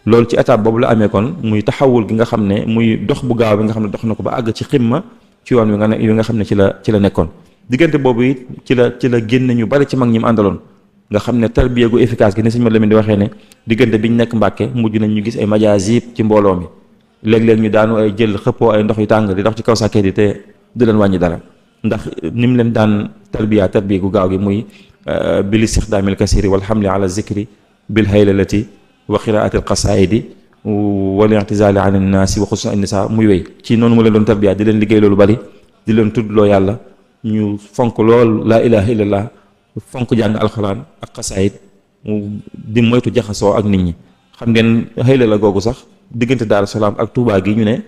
loolu ci étape boobu la amee kon muy taxawul gi nga xam ne muy dox bu gaaw bi nga xam ne dox na ko ba àgg ci ximma ci yoon wi nga xam ne ci la nekkoon diggante boobu it ci la génn ñu bari ci mag ñi mu àndaloon nga xam ne tarbiya gu efficace gi ni sëñ ma Lamin di waxee ne diggante bi ñu nekk Mbàkke mujj nañ ñu gis ay majaasib ci mbooloo mi léeg-léeg ñu daanu ay jël xëppoo ay ndox yu tàng di dox ci kaw sàkket yi te du leen wàññi dara ndax ni mu leen daan tarbiya gu gaaw gi muy bil istixdaamil kasiri wal xamli ala zikri bil haylalati wa qiraati al qasaidi wal i'tizaali an annaasi wa xususan annisa muy wéy ci noonu mu leen doon tarbiya di leen liggéey loolu bari di leen tuddloo yàlla ñu fonk lool laa ilaha illallah fonk jàng alxuraan ak xasaayit di moytu jaxasoo ak nit ñi xam ngeen xëyla la googu sax diggante Daaru Salaam ak Touba gi ñu ne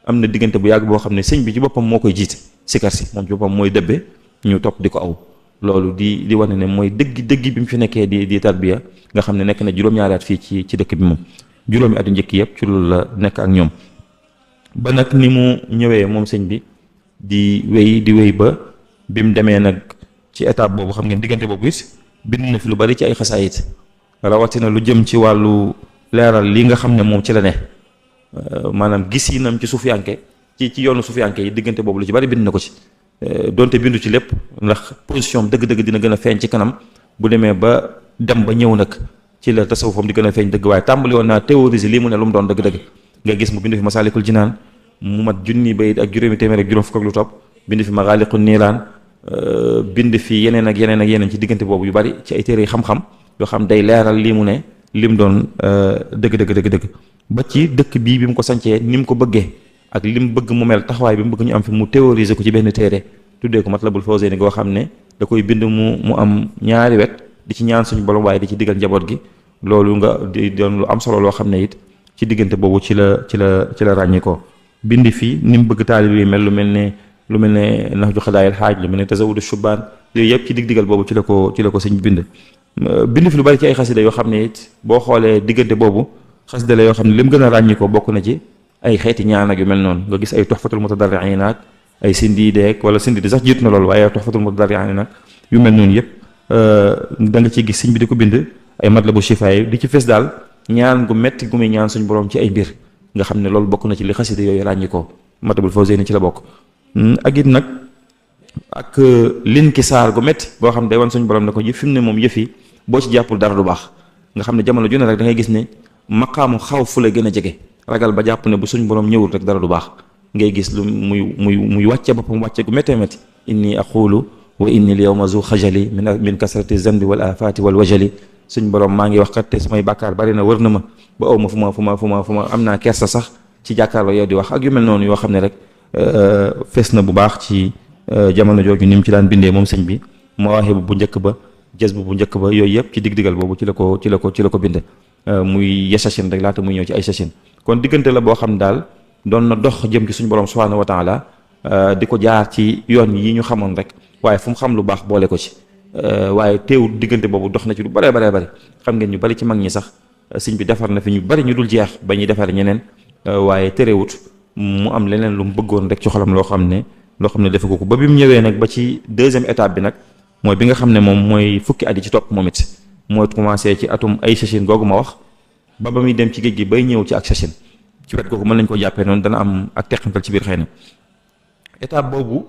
am na diggante bu yàgg boo xam ne sëñ bi ci boppam moo koy jiite sikar si moom ci boppam mooy dëbbe ñu topp di ko aw loolu di wane ne mooy dëgg bi mu fi nekkee di tarbiya nga xam ne nekk na juróom-ñaari at fii ci dëkk bi moom juróomi at yu njëkk yëpp ci loolu la nekk ak ñoom ba nag ni mu ñëwee moom sëñ bi di wéy ba bi mu demee nag ci étape boobu xam ngeen diggante boobu it bind na fi lu bari ci ay xasaayit rawatina lu jëm ci wàllu leeral li nga xam ne moom ci la ne maanaam gis yi nam ci suufiyanke ci yoonu suufiyanke yi diggante boobu lu ci bari bind na ko ci donte bindu ci lépp ndax position dëgg-dëgg dina gën a feeñ ci kanam bu demee ba dem ba ñëw nag ci la tasawufam di gën a feeñ dëgg waaye tàmbali woon naa théoriser lii mu ne lu mu doon dëgg-dëgg nga gis mu bind fi masaalikul jinaan mu mat junni bayit ak juróomi téeméer ak juróom fukk ak lu topp bind fi magaaliqu niiraan bind fi yeneen ak yeneen ci diggante boobu yu bari ci ay téere xam-xam yoo xam day leeral lii mu ne lim doon dëgg ba ci dëkk bii bi mu ko sancee ni mu ko bëggee ak lim bëgg mu mel taxawaay bi mu bëgg ñu am fi mu théoriser ko ci benn téere tuddee ko Matlabul Fawzayni goo xam ne da koy bind mu am ñaari wet di ci ñaan suñu borom waaye di ci digal njaboot gi loolu nga di doon lu am solo loo xam ne it ci diggante boobu ci la ràññi ko bind fii ni mu bëgg taalib yi mel lu mel ne Nahju Xadaayil Xaaj lu mel ne Tazawudu Shubaan yooyu yëpp ci digal boobu ci la ko sëñ bind fi lu bari ci ay xasida yoo xam ne it boo xoolee diggante boobu xasida la yoo xam ne lim gën a ràññi ko bokk na ci ay xeeti ñaan ak yu mel noonu nga gis ay Tuhfatul Mutadarriin ak ay Sindiide wala Sindiide sax jiitu na loolu waaye Tuhfatul Mutadarriin nag yu mel noonu yëpp da nga ciy gis sëñ bi di ko bind ay matlabu shifaay di ci fes daal ñaan gu metti gu muy ñaan suñu borom ci ay mbir nga xam ne loolu bokk na ci li xasida yooyu ràññi ko Matlabul Fawzayni ci la bokk. ak it nag ak lin ki saar gu metti boo xam ne day wan suñu borom ne ko fi mu ne moom yëf yi boo ci jàppul dara du baax nga xam ne jamono ju ne rek da ngay gis ne maqaamu xaw fu la gën a jege ragal ba jàpp ne bu suñu borom ñëwul rek dara du baax ngay gis lu muy wàcce boppam wàcce gu méttee métti inni aqulu wa inni al yawma zu xajali min kasrati zanbi wal afati wal wajali suñ borom maa ngi wax kat te samay bàkkaar bari na wër na ma ba aw ma fu ma am naa kersa sax ci jàkkaarloo yow di wax ak yu mel noonu yoo xam ne rek fees na bu baax ci jamono jooju ni mu ci daan bindee moom sëñ bi mawaahibu bu njëkk ba jazb bu njëkk ba yooyu yëpp ci dig-digal boobu ci la ko binde muy yasashin rek laata muy ñëw ci ay sashin kon diggante la boo xam daal doon na dox jëm ci suñu borom subhanahu wa taala di ko jaar ci yoon yi ñu xamoon rek waaye fu mu xam lu baax boole ko ci waaye teewul diggante boobu dox na ci lu bare xam ngeen ñu bari ci mag ñi sax sëñ bi defar na fi ñu bari ñu dul jeex ba ñuy defar ñeneen waaye terewut mu am leneen lu mu bëggoon rek ci xolam loo xam ne defe ko ba bi mu ñëwee nag ba ci deuxième étape bi nag mooy bi nga xam ne moom mooy fukki at yi ci topp moom it mooy commencé ci atum ay sachin googu ma wax ba muy dem ci géej gi bay ñëw ci ak sachin ci wet googu mën nañ ko jàppee noonu dana am ak teqantal ci biir xëy na étape boobu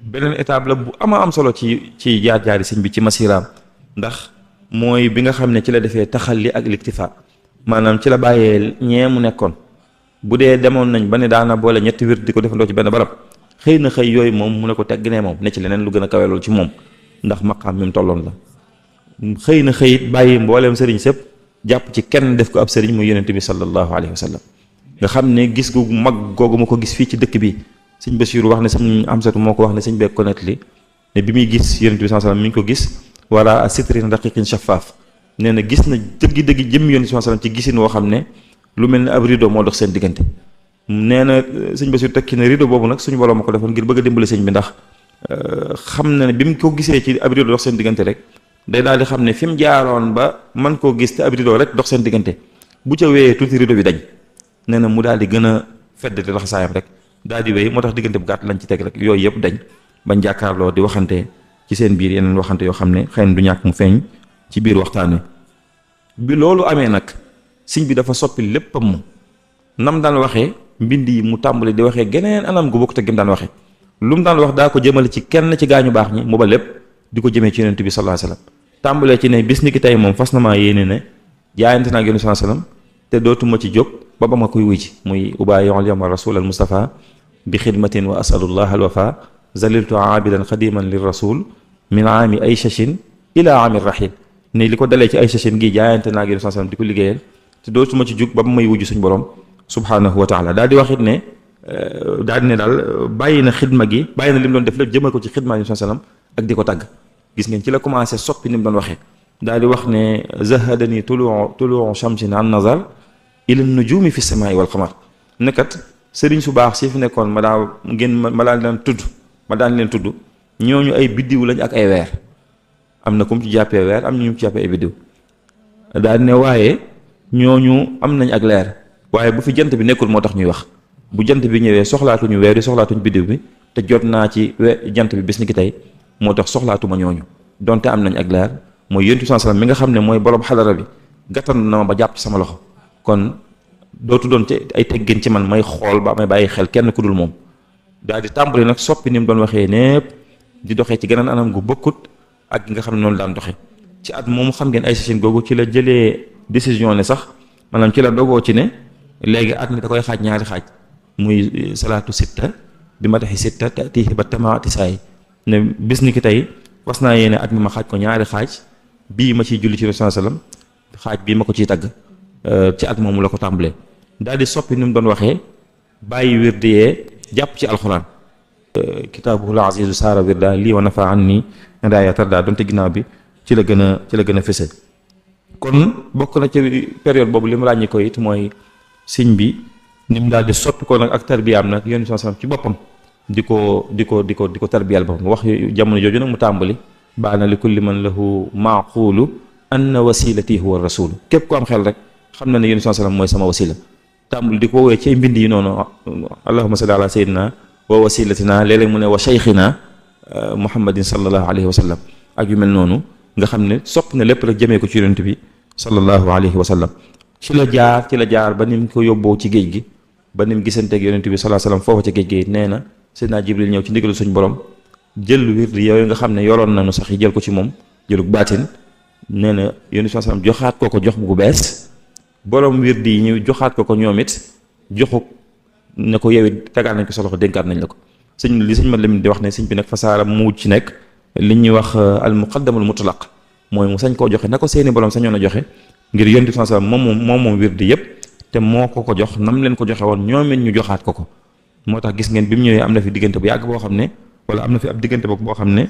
beneen étape la bu am solo ci jaar-jaari sëñ bi ci masiraam ndax mooy bi nga xam ne ci la defee taxalli ak liktifa maanaam ci la bàyyee ñee mu nekkoon bu dee demoon nañ ba ne daana boole ñetti wird di ko defandoo ci benn barab xëy na xëy yooyu moom mu ne ko tegg ne moom ne ci leneen lu gën a kawe loolu ci moom ndax maqaam mi mu tolloon la xëy na xëyit bàyyi mbooleem sëriñ sëpp jàpp ci kenn def ko ab sëriñ muy yonente bi sallallahu alayhi wa sallam nga xam ne gis gu mag googu ma ko gis fii ci dëkk bi sëñ Basiiru wax ne sëñ Amsatu moo ko wax ne sëñ beeg ko nettali ne bi muy gis yonente bi sallallahu alayhi wa sallam mi ngi ko gis wala sitrin raqiqin shaffaaf nee na gis na dëgg-dëgg jëm yonente bi sallallahu alayhi wa sallam ci gisin woo xam ne lu mel ne ab rideau moo dox seen diggante nee na sëñ Basiiru tekki ne rideau boobu nag suñu borom ma ko defoon ngir bëgg a dimbali sëñ bi ndax xam na ne bi mu ko gisee ci ab rideau dox seen diggante rek day daal di xam ne fi mu jaaroon ba man koo gis te ab rideau rek dox seen diggante bu ca wéyee tuuti rideau bi dañ nee na mu daal di gën a fedd di laxasaayam rek daal di wéy moo tax diggante bu gàtt lañ ci teg rek yooyu yëpp dañ bañ jàkkaarloo di waxante ci seen biir yeneen waxante yoo xam ne xëy na du ñàkk mu feeñ ci biir waxtaan wi bi loolu amee nag sëñ bi dafa soppi léppam mu nam daan waxee mbind yi mu tàmbali di waxee geneen anam gu bokk te gëm daan waxee lu mu daan wax daa ko jëmale ci kenn ci gaañu baax ñi mu ba lépp di ko jëmee ci yonent bi sallallahu alayhi wasallam tàmbalee ci ne bis ni ki tey moom fas na maa yéene ne jaayante naa ak yonent sallallahu alayhi wasallam te dootuma ci jóg ba ma koy wuy ci muy ubaayi'ul yawma rasul al mustafa bi xidmatin wa asalullah al wafa zaliltu aabidan xadiman lir rasul min aami ay shashin ila aami rahil ne li ko dalee ci ay shashin gi jaayante naa ak yonent sallallahu alayhi wasallam di ko liggéeyal te dootuma ci jóg ba may wujj suñ borom subhanahu wa taala daal di waxit ne daal di ne daal bàyyi na xidma gi bàyyi na li mu doon def lépp jëmee ko ci xidma yi sallallahu alayhi wasallam ak di ko tàgg gis ngeen ci la commencé soppi ni mu doon waxee daal di wax ne zahadani tuluu shamsin an nazar ila nujumi fi samaa'i wal qamar nekkat sëriñ su baax si fi nekkoon ma daan leen tudd ñooñu ay biddiw lañ ak ay weer am na ku mu ci jàppee weer am na ñu ci jàppee ay biddiw daal di ne waaye ñooñu am nañ ak leer waaye bu fi jant bi nekkul moo tax ñuy wax bu jant bi ñëwee soxlaatuñu weer yi soxlaatuñu biddiw bi te jot naa ci jant bi bis ni ki tey moo tax soxlaatuma ñooñu donte am nañ ak leer mooy yonent bi sallallahu alayhi wasallam mi nga xam ne mooy borom xadara bi gàttan na ma ba jàpp ci sama loxo kon dootu doon ci ay teggin ci man may xool ba may bàyyi xel kenn ku dul moom daal di tàmbali nag soppi ni mu doon waxee népp di doxee ci geneen anam gu bokkut ak gi nga xam ne noonu daan doxee ci at moomu xam ngeen ay session googu ci la jëlee décision ne sax maanaam ci la dogoo ci ne léegi at mi da koy xaaj ñaari xaaj muy salaatu sitta bi ma taxi sitta tiixi ba tamaati saay ne bis ni ki tey was naa yéene at mi ma xaaj ko ñaari xaaj bii ma ciy julli ci Rasul sallam xaaj bii ma ko ciy tagg ci at moomu la ko tàmbalee daal di soppi ni mu doon waxee bàyyi wirdi yee jàpp ci alxuraan kitaabuhul azizu saara wirda lii wa nafa an nii ndaaya tarda donte ginnaaw bi ci la gën a fëse kon bokk na ci période boobu li mu ràññi ko it mooy sëñ bi ni mu daal di soppi ko nag ak tarbiyaam nag yonent bi sallam ci boppam di ko tarbiyal boppam wax jamono jooju nag mu tàmbali baana li kulli man lahu maaqulu anna wasilati huwa rasul képp ku am xel rek xam na ne yonent bi sallam mooy sama wasila tàmbali di ko woowee ci mbind yi noonu allahumma salli ala sayyidina wa wasilatina léeg-léeg mu ne wa shaykhina muhammadin sallallahu alayhi wa sallam ak yu mel noonu nga xam ne sopp na lépp rek jëmee ko ci yonent bi sallallahu alayhi wa sallam. ci la jaar ba ni mu ko yóbboo ci géej gi ba ni mu gisanteeg yonent bi sallallahu alayhi wa sallam foofa ci géej gi nee na Seydina Jibril ñëw ci ndigalu suñ borom jël wird yooyu nga xam ne yoroon nañu sax yi jël ko ci moom jëlug baatin nee na yonent bi sallallahu alayhi wa sallam joxaat ko jox gu bees borom wird yi ñu joxaat ko ñoom it joxu ne ko yow it tegaat nañ ko sa loxo dénkaat nañ la ko li sëñ ma Lamin di wax ne sëñ bi nag fasaara mu ci nekk li ñuy wax al muqaddamul mutlaq mooy mu sañ koo joxe na ko seeni borom sañoon a joxe ngir yonent bi sallallahu alayhi wa sallam moom wird yëpp te moo ko jox nam leen ko joxe woon ñoom it ñu joxaat ko moo tax gis ngeen bi mu ñëwee am na fi diggante bu yàgg boo xam ne wala am na fi ab diggante boo xam ne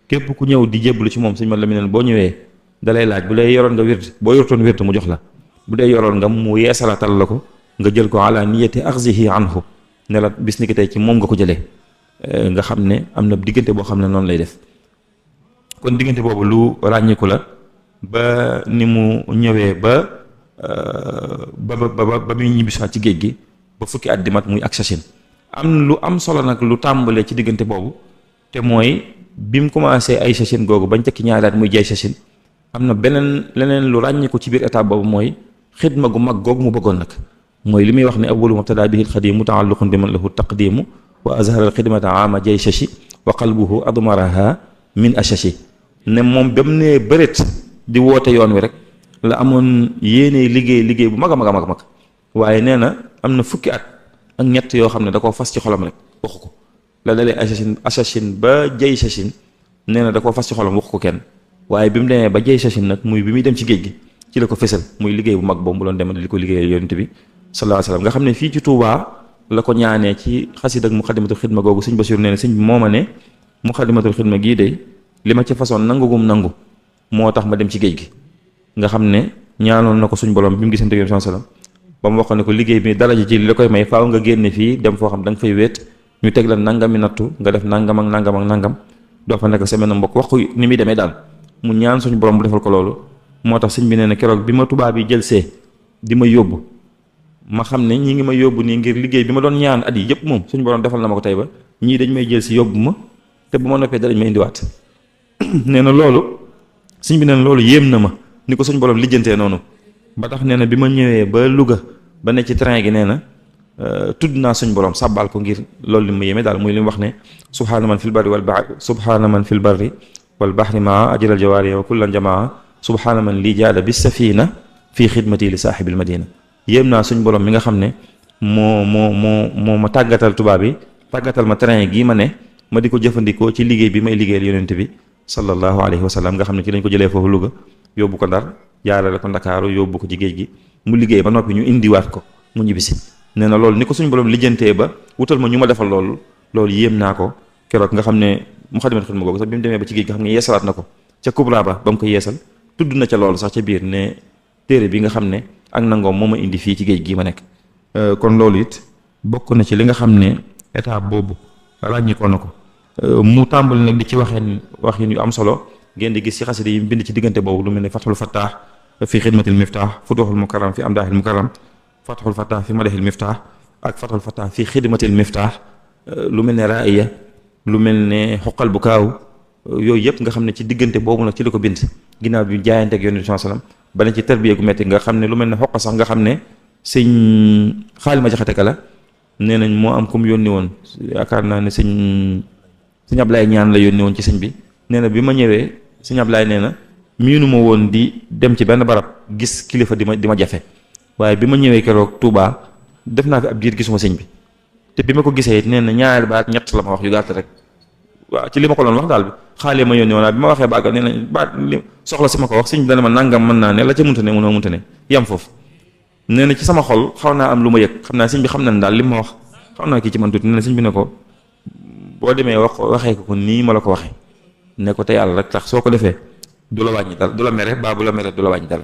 képp ku ñëw di jébbalu ci moom sëñ ma Lamin boo ñëwee dalay laaj bu dee yoroon nga wird boo yortoon wird mu jox la bu dee yoroon nga mu yeesalatal la ko nga jël ko ala niyati axzihi anhu ne la bis ni ki tey ci moom nga ko jëlee nga xam ne am na diggante boo xam ne noonu lay def kon diggante boobu lu ràññiku la ba ni mu ñëwee ba muy ñibbisiwaat ci géej gi ba fukki at di mat muy ak sachin am lu am solo nag lu tàmbalee ci diggante boobu te mooy bi mu commencé ay sachin googu bañ tekki ñaari at muy jay sachin am na leneen lu ràññiku ci biir étape boobu mooy xidma gu mag googu mu bëggoon nag mooy li muy wax ne awwalu mubtada bihi alxadimu taalluqun bi man lahu taqdimu wa azhara alxidmata ama jay sachi wa qalbuhu admaraha min achachi ne moom ba mu nee bëreet di woote yoon wi rek la amoon yéene liggéey bu mag a mag waaye nee na am na fukki at ak ñett yoo xam ne da koo fas ci xolam rek waxu ko la dalee achachin ba jay sachin nee na da koo fas ci xolam waxu ko kenn waaye bi mu demee ba jay sachin nag muy bi muy dem ci géej gi ci la ko fësal muy liggéey bu mag boobu mu doon dem di ko liggéeyal yonent bi sallallahu alayhi wa sallam nga xam ne fii ci Touba la ko ñaanee ci xasid ak muxadimatul xidma googu sëñ Basiru nee na sëñ bi moo ma ne muxadimatul xidma gii de li ma ci façon nangu moo tax ma dem ci géej gi nga xam ne ñaanoon na ko suñ borom bi mu gisante yonent sallallahu alayhi wa sallam ba mu wax ne ko liggéey bi daraja ji li la koy may faaw nga génne fii dem foo xam da nga fay wéet ñu teg la nangami nattu nga def nangam ak nangam doo fa nekk semaine mbokk wax ko ni muy demee daal mu ñaan suñu borom bu defal ko loolu moo tax sëñ bi nee na keroog bi ma tubaab yi jël see di ma yóbbu ma xam ne ñi ngi ma yóbbu nii ngir liggéey bi ma doon ñaan at yi yëpp moom suñu borom defal na ma ko tey ba ñii dañ may jël si yóbbu ma te bu ma noppee darañ ma indiwaat nee na loolu sëñ bi nee na loolu yéem na ma ni ko suñu borom lijjantee noonu ba tax nee na bi ma ñëwee ba Louga ba ne ci train gi nee na tudd naa suñu borom sàbbaal ko ngir loolu li ma yéeme daal muy li mu wax ne subhaana man fil barri wal bahri maa ajral jawaari wa kullan jamaa subhaana man lii jaada bis safina fii xidmati li saaxibil madina yéem naa suñ borom mi nga xam ne moo ma tàggatal tubaab yi tàggatal ma train gii ma ne ma di ko jëfandikoo ci liggéey bi may liggéeyal yonent bi sallallahu alayhi wa sallam nga xam ne ci lañ ko jëlee foofu Louga yóbbu ko Ndar jaarale ko Ndakaaru yóbbu ko ci géej gi mu liggéey ba noppi ñu indiwaat ko mu ñibbisi nee na loolu ni ko suñ borom lijjantee ba wutal ma ñu ma defal loolu yéem naa ko keroog nga xam ne muxadimatul xidma googu sax bi mu demee ba ci géej gi xam nga yeesalaat na ko ca Kubra ba mu ko yeesal tudd na ca loolu sax ca biir ne téere bi nga xam ne ak nangoom moo ma indi fii ci géej gii ma nekk kon loolu it bokk na ci li nga xam ne état boobu ràññikoo na ko mu tàmbali nag di ci wax yu am solo ngeen di gis ci xasida yi bind ci diggante boobu lu mel ne Fathul Fattah fi xidmatil miftah Futuhul Mukarram fi amdaahil mukarram Fathul Fattah fi madahil miftah ak Fathul Fattah fi xidmatil miftah lu mel ne Raaya lu mel ne xoqal bu kaaw yooyu yëpp nga xam ne ci diggante boobu nag ci la ko bind ginnaaw bi jaayante ak Yonent bi sallallahu alayhi wasallam ba ne ci tarbiya gu metti nga xam ne lu mel ne xoqa sax nga xam ne sëñ Xaalima Jaxate Ka la nee nañ moo am ku mu yónni woon yaakaar naa ne sëñ Ablaye ñaan la yónni woon ci sëñ bi nee na bi ma ñëwee sëñ Ablaye nee na miinu ma woon di dem ci benn barab gis kilifa di ma jafe waaye bi ma ñëwee keroog Touba def naa fi ab diir gisuma sëñ bi te bi ma ko gisee nee na ñaari baat ñett la ma wax yu gàtt rek waaw ci li ma ko doon wax daal bi xaalee ma yónni woon bi ma waxee bàggal nee na baat li soxla si ma ko wax sëñ bi dana ma nangam mën naa ne la ca munta ne mënoo munta ne yam foofu nee na ci sama xol xaw naa am lu ma yëg xam naa sëñ bi xam nañ daal li ma wax xaw naa kii ci man tuuti nee na sëñ bi ne ko boo demee waxee ko nii ma la ko waxee ne ko te yàlla rek tax soo ko defee du la wàññi dara du la mere baa bu la mere du la wàññi dara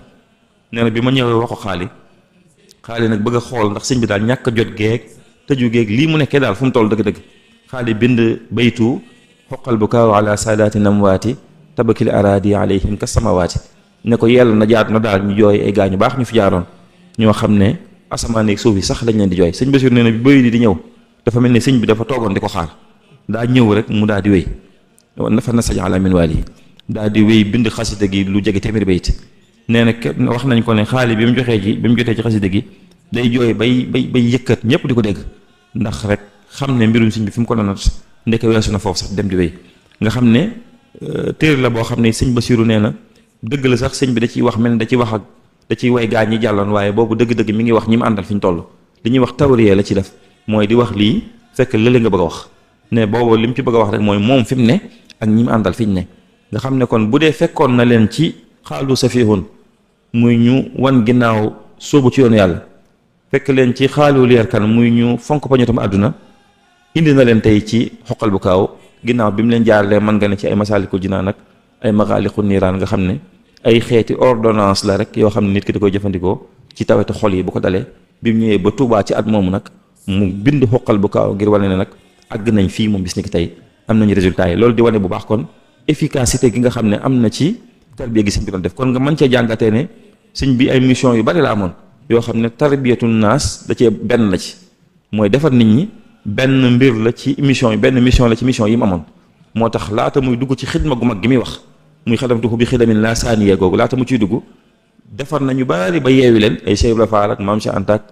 nee na bi ma ñëwee wax ko xaali nag bëgg a xool ndax sëñ bi daal ñàkk a jot geeg tëju geeg lii mu nekkee daal fu mu toll dëgg-dëgg xaali bind baytu xoqal bu kaaw ala saadaati namwaati tabakil araadi alayhim ka samawaati ne ko yell na jaat na daal ñu jooy ay gaañu baax ñu fi jaaroon ñoo xam ne asamaan ak suuf yi sax lañ leen di jooy sëñ Basiru nee na bi bëy di ñëw dafa mel ni sëñ bi dafa toogoon di ko xaar daa ñëw rek mu daal di wéy nafa na saj ala min waali yi daal di wéy bind xasida gi lu jege téeméeri bayit nee na wax nañ ko ne xaali bi mu jotee ci xasida gi day jooy bay yëkkat ñëpp di ko dégg ndax rek xam ne mbirum sëñ bi fi mu ko doon nat ndeke weesu na foofu sax dem di wéy nga xam ne téere la boo xam ne sëñ Basiru nee na dëgg la sax sëñ bi da ciy wax mel ne da ciy way gaa ñi jàlloon waaye boobu dëgg-dëgg mi ngi wax ñi mu àndal fi ñu toll li ñuy wax tawriya la ci def mooy di wax lii fekk lële nga bëgg a wax ne boobu li mu ci bëgg a wax rek mooy moom fi mu ne ak ñi mu àndal fi ñu ne nga xam ne kon bu dee fekkoon na leen ci xaalu safihun muy ñu wan ginnaaw sóobu ci yoonu yàlla fekk leen ci xaalu leer kan muy ñu fonk pañotam àdduna indi na leen tey ci xoqal bu kaaw ginnaaw bi mu leen jaaralee mën nga ne ci ay masaalikul jinaan ak ay maxaaliqu niiraan nga xam ne ay xeeti ordonnance la rek yoo xam ne nit ki da koy jëfandikoo ci taweti xol yi bu ko dalee bi mu ñëwee ba Tuubaa ci at moomu nag mu bind xoqal bu kaaw ngir wane ne nag àgg nañ fii moom bis ni ki tey am nañu résultat yi loolu di wane bu baax kon efficacité gi nga xam ne am na ci tarbiya gi sëñ bi doon def kon nga mën cee jàngatee ne sëñ bi ay mission yu bari la amoon yoo xam ne tarbiyatu naas da cee benn la ci mooy defar nit ñi benn mbir la ci mission yi benn mission la ci mission yi mu amoon moo tax laata muy dugg ci xidma gu mag gi muy wax muy xadamtuhu bi xidamin laa saaniya googu laata mu ciy dugg defar nañu bari ba yeewi leen ay Cheikh Ibra Fall ak Maam Cheikh Anta ak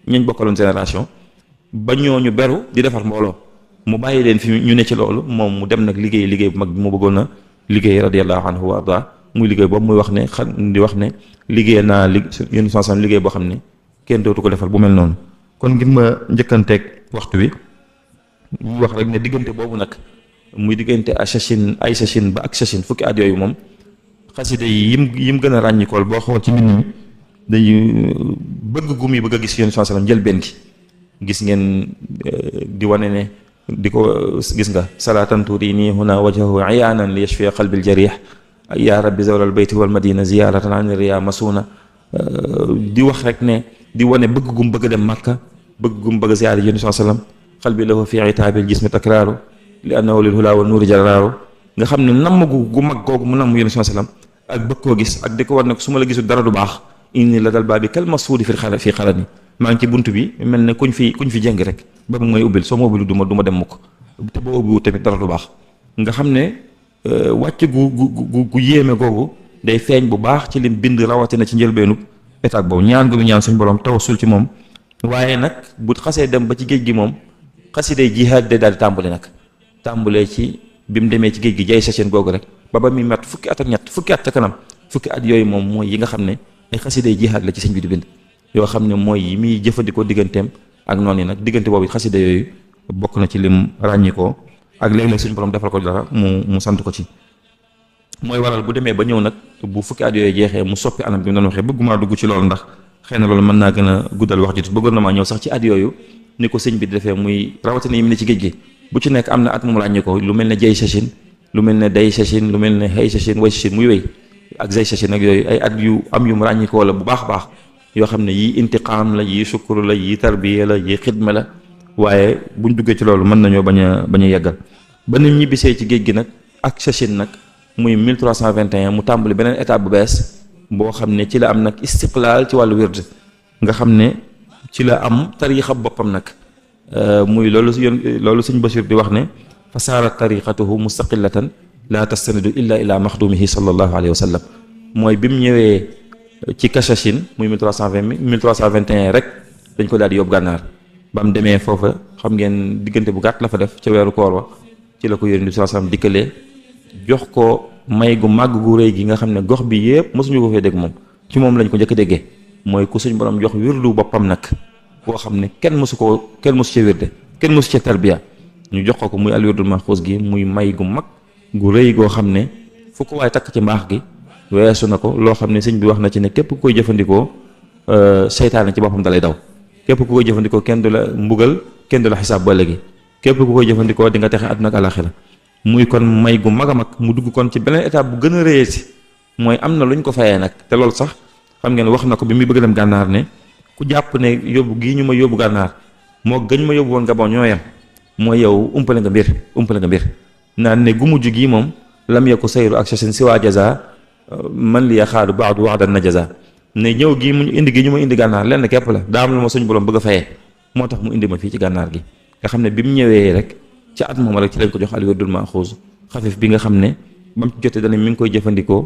ñañ bokkaloon génération ba ñooñu beru di defar mbooloo mu bàyyi leen fi ñu ne ci loolu moom mu dem nag liggéey bu mag bi mu bëggoon a liggéey radiyallahu anhu wa arda muy liggéey boobu muy wax ne di wax ne liggéey naa yéen sansan liggéey boo xam ne kenn dootu ko defal bu mel noonu kon ngir ma njëkkanteeg waxtu wi ñu wax rek ne diggante boobu nag muy diggante ay sachin ba ak sachin fukki at yooyu moom xasida yi yim gën a ràññikool boo xool ci nit ñi dañuy bëgg gu muy bëgg a gis yéen sansan jël benn gi gis ngeen di wane ne di ko gis nga salaatan turini huna wajhahu iyaanan li yashfiya qalbil jarih ya rabbi zawlal bayti wal madina ziyaratan an riya masuna di wax rek ne di wane bëgg gum bëgg a dem Makka bëgg gum bëgg a ziyaar yéen sallam qalbi lahu fi itaabil jismi takraaru li annahu lil hula wa nuuri jaraaru nga xam ne namm gu mag googu mu namm yéen sallam ak bëgg koo gis ak di ko war ne ko su ma la gisul dara du baax inni la dal baabi kal masuudi fii xalani maa ngi ci bunt bi mel ne kuñ fi jëng rek ba mu may ubbil soo ma ubbil du ma dem mukk te boo ubbiwu tamit dara du baax nga xam ne wàcc gu yéeme googu day feeñ bu baax ci lim bind rawatina ci njëlbeenu état boobu ñaan gu mu ñaan suñu borom tawassul ci moom waaye nag bu xasee dem ba ci géej gi moom xasiday jihaad day daal di tàmbale nag tàmbalee ci bi mu demee ci géej gi jay sachin googu rek ba muy mat fukki at ak ñett fukki at ca kanam fukki at yooyu moom mooy yi nga xam ne ay xasiday jihaad la ci sëñ bi di bind yoo xam ne mooy yi muy jëfandikoo digganteem ak noonu yi nag diggante boobu xasida yooyu bokk na ci lim ràññikoo ak léeg-léeg suñu borom defal ko dara mu sant ko ci mooy waral bu demee ba ñëw nag bu fukki at yooyu jeexee mu soppi anam bi mu doon waxee bëgguma dugg ci loolu ndax xëy na loolu mën naa gën a guddal wax ji bëggoon na maa ñëw sax ci at yooyu ni ko sëñ bi di defee muy rawatina yi mu ne ci géej gi bu ci nekk am na at moom ràññikoo lu mel ne jay sachin lu mel ne day sachin lu mel ne hay sachin way sachin muy wéy ak zay sachin ak yooyu ay at yu am yu mu ràññikoo la bu baax a baax yoo xam ne yii intiqaam la yii sukkur la yii tarbiya la yii xidma la waaye buñ duggee ci loolu mën nañoo bañ a yeggal ba nit ñibbisee ci géej gi nag ak sachin nag muy 1321 mu tàmbali beneen étape bu bees boo xam ne ci la am nag istiqlaal ci wàllu wird nga xam ne ci la am tariixa boppam nag muy loolu sëñ Bachir di wax ne fa saarat tariqatuhu mustaqillatan la tastanidu illa maxdumihi sallallahu alayhi wa sallam mooy bi mu ñëwee ci Kachachine muy 1321 rek dañ ko daal di yóbbu gànnaar ba mu demee foofa xam ngeen diggante bu gàtt la fa def ca weeru koor wa ci la ko yónni bi sallallahu alayhi wa sallam dikkalee jox ko may gu màgg gu rëy gi nga xam ne gox bi yëpp mosuñu ko fee dégg moom ci moom lañ ko njëkk a déggee mooy ku suñ borom jox wirdu boppam nag boo xam ne kenn mosu cee wirde kenn mosu cee tarbiya ñu jox ko muy al wirdul maxuus gi muy may gu mag gu rëy goo xam ne fu ko waaye takk ci mbaax gi weesu na ko loo xam ne sëñ bi wax na ci ne képp ku koy jëfandikoo seytaane ci boppam dalay daw képp ku koy jëfandikoo kenn du la mbugal kenn du la xisaab ba léegi képp ku koy jëfandikoo di nga texe àdduna ak àlaxira muy kon may gu mag a mag mu dugg kon ci beneen étape bu gën a rëyati mooy am na lu ñu ko fayee nag te loolu sax xam ngeen wax na ko bi muy bëgg dem gànnaar ne ku jàpp ne yóbbu gii ñu ma yóbbu gànnaar moo gën ma yóbbu woon Gabon ñoo yem mooy yow umpale nga mbir naan ne gu mujj gii moom lam yeku sayru ak sachin si waa jaza man li yaxaadu baadu waxdan na jaza ne ñëw gii mu indi gi ñu ma indi gànnaar lenn képp la daa am lu ma suñ borom bëgg a fayee moo tax mu indi ma fii ci gànnaar gi nga xam ne bi mu ñëwee rek ci at moom rek ci lañ ko jox al wirdul maxuus xafif bi nga xam ne ba mu ci jotee dana mi ngi koy jëfandikoo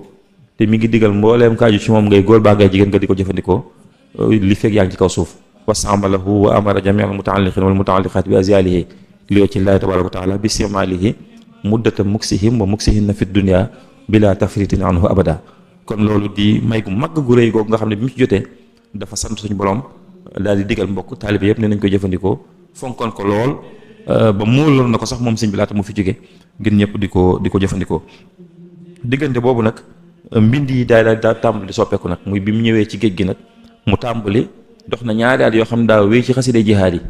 te mi ngi digal mbooleem kaaju ci moom ngay góor baa ngay jigéen nga di ko jëfandikoo li fekk yaa ngi ci kaw suuf wastaamalahu wa amara jamii al mutaalliqin wal mutaalliqaat bi azyaalihi li wajhi llaahi tabaaraka wa taala bi istimaalihi muddata muksihim wa muksihinna fi dunya bila tafritin anhu abada. kon loolu di may gu mag gu rëy googu nga xam ne bi mu ci jotee dafa sant suñu borom daal di digal mbokk taalibe yëpp ne nañ koy jëfandikoo fonkoon ko lool ba muurloon na ko sax moom sëñ bi laata mu fi jóge ngir ñëpp di ko jëfandikoo. diggante boobu nag mbind yi daal tàmbali soppeeku nag muy bi mu ñëwee ci géej gi nag mu tàmbali dox na ñaari at yoo xam daa wéy ci xaside jihaad yi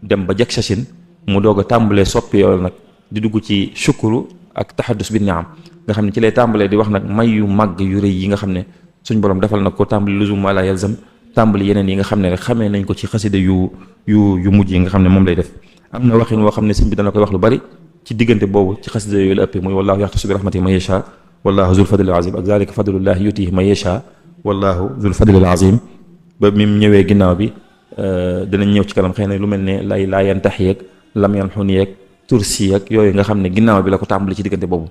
dem ba Jaksashin mu doog a tàmbalee soppi yool nag di dugg ci shukuru ak taxaddus bi niam nga xam ne ci lay tàmbalee di wax nag may yu màgg yu rëy yi nga xam ne suñ borom defal na ko tàmbali luzum ma la yalzam tàmbali yeneen yi nga xam ne rek xamee nañ ko ci xaside yu mujj yi nga xam ne moom lay def. am na waxin woo xam ne sëñ bi dana koy wax lu bari ci diggante boobu ci xaside yooyu la ëppee muy wallahu yaxtasu bi rahmatihi man yasha wallahu zul fadlil azim ak zalika fadlullahi yutihi man yasha wallahu zul fadlil azim ba mi ñëwee ginnaaw bi dinañ ñëw ci kanam xëy na lu mel ne lay laayan tax yeeg lam yan xun yeeg tursi yeeg yooyu nga xam ne ginnaaw bi la ko tàmbali ci diggante boobu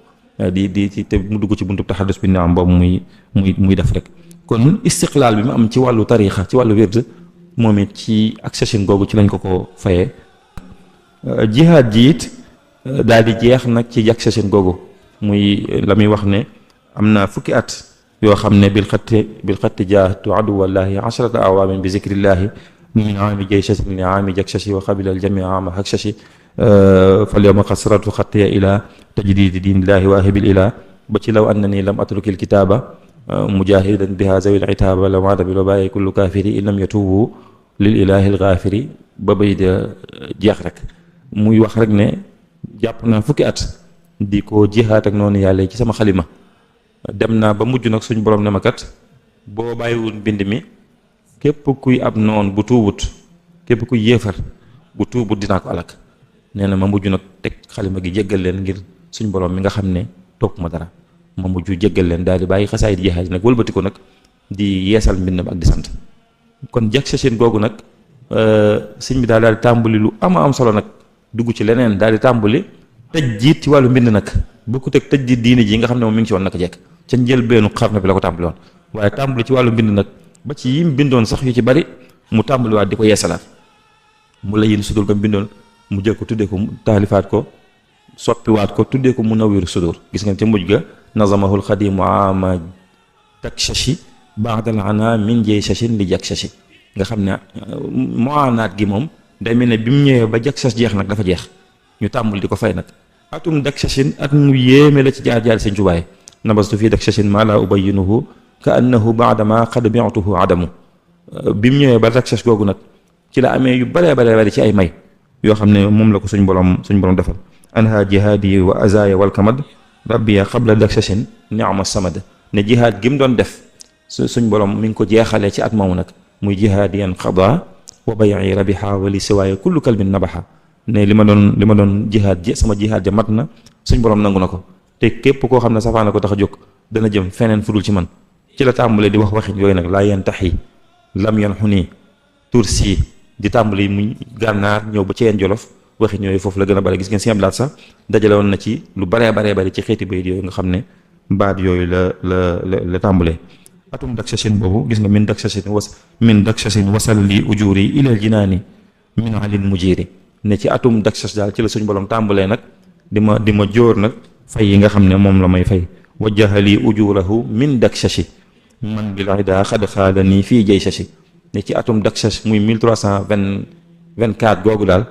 di te mu dugg ci buntu taxaddus bi naam boobu muy def rek. kon istiqlaal bi mu am ci wàllu tariixa ci wàllu wird moom it ci accession googu ci lañ ko fayee. jihaad ji it daal di jeex nag ci accession googu muy la muy wax ne am na fukki at yoo xam ne bil xatti jaahadtu aduwallahi asharata awaamin bi zikrillahi min aami jayshasin li aami jaksashi wa qabila aljamii aama haksashi fal yawma qad saratu xattiya ila tajdidi diinillahi waahibil ila ba ci law annani lam atrukil kitaaba mujahidan biha zawil itaaba la maata bi lobaaye kullu kaafiri in lam yatubu lil ilahi algaafiri ba bay de jeex rek muy wax rek ne jàpp naa fukki at di ko jihaat ak noonu yàlla ci sama xalima dem naa ba mujj nag suñu borom ne ma kat boo bàyyiwul mbind mi képp kuy ab noon bu tuubut képp kuy yéefar bu tuubut dinaa ko alak nee na ma mujj nag teg xalima gi jéggal leen ngir suñ borom mi nga xam ne topp ma dara ma mujj jéggal leen daal di bàyyi xasaayid jihaad nag wëlbati ko nag di yeesal mbindam ak di sant. kon Jaksashin googu nag sëñ bi daal di tàmbali lu am solo nag dugg ci leneen daal di tàmbali tëj jiit ci wàllu mbind nag bokkut ak tëj jiit diine ji nga xam ne moom mi ngi ci woon naka jekk ca njëlbeenu xarnu bi la ko tàmbali woon waaye tàmbali ci wàllu mbind nag ba ci yim bindoon sax yu ci bari mu tàmbaliwaat di ko yeesalaat mu la yin sudur ko bindoon mu jël ko tuddee ko taalifaat ko soppiwaat ko tuddee ko Munawwirus Sudur gis ngeen ca mujj ga nazamahul xadimu ama Jakshashi ba'dal ana min jaysashin li Jakshashi nga xam ne moanaat gi moom day mel ne bi mu ñëwee ba Jaksash jeex nag dafa jeex ñu tàmbali di ko fay nag atum Jaksashin at mu yéeme la ci jaar Sëñ Tuubaa nabastu fii Jaksashin maa laa ubayyinuhu ka annahu baadama qad bi'tuhu adamu bi mu ñëwee ba Jaksash googu nag ci la amee yu bare ci ay may yoo xam ne moom la ko suñ borom defal anha jihaadi wa azaya wal kamad rabbiya qabla Jaksashin ni'ma samad ne jihaad gi mu doon def suñ borom mi ngi ko jeexalee ci at moomu nag muy jihaadiyan xada wa bay'i rabiha wa li siwaaya kullu kalbin nabaha ne li ma doon jihaad ji sama jihaad ja mat na suñ borom nangu na ko te képp koo xam ne safaana ko tax a jóg dana jëm feneen fudul ci man ci la tàmbalee di wax waxin yooyu nag laa yantahi lam yanhuni tursi di tàmbali muy gànnaar ñëw ba ci yeen jolof waxin yooyu foofu la gën a bare gis ngeen si blaat sax dajale woon na ci lu baree bari ci xeeti bayit yooyu nga xam ne baat yooyu la tàmbalee atum Jaksashin boobu gis nga min Jaksashin wasal li ujuri ilal jinaani min alin mujiri ne ci atum Jaksash daal ci la suñ borom tàmbalee nag di ma jóor nag fay yi nga xam ne moom la may fay wajjahali ujurahu min Jaksashi man bil ida xad xaadani fii jaysashi ne ci atum Jaksash muy 1324 googu daal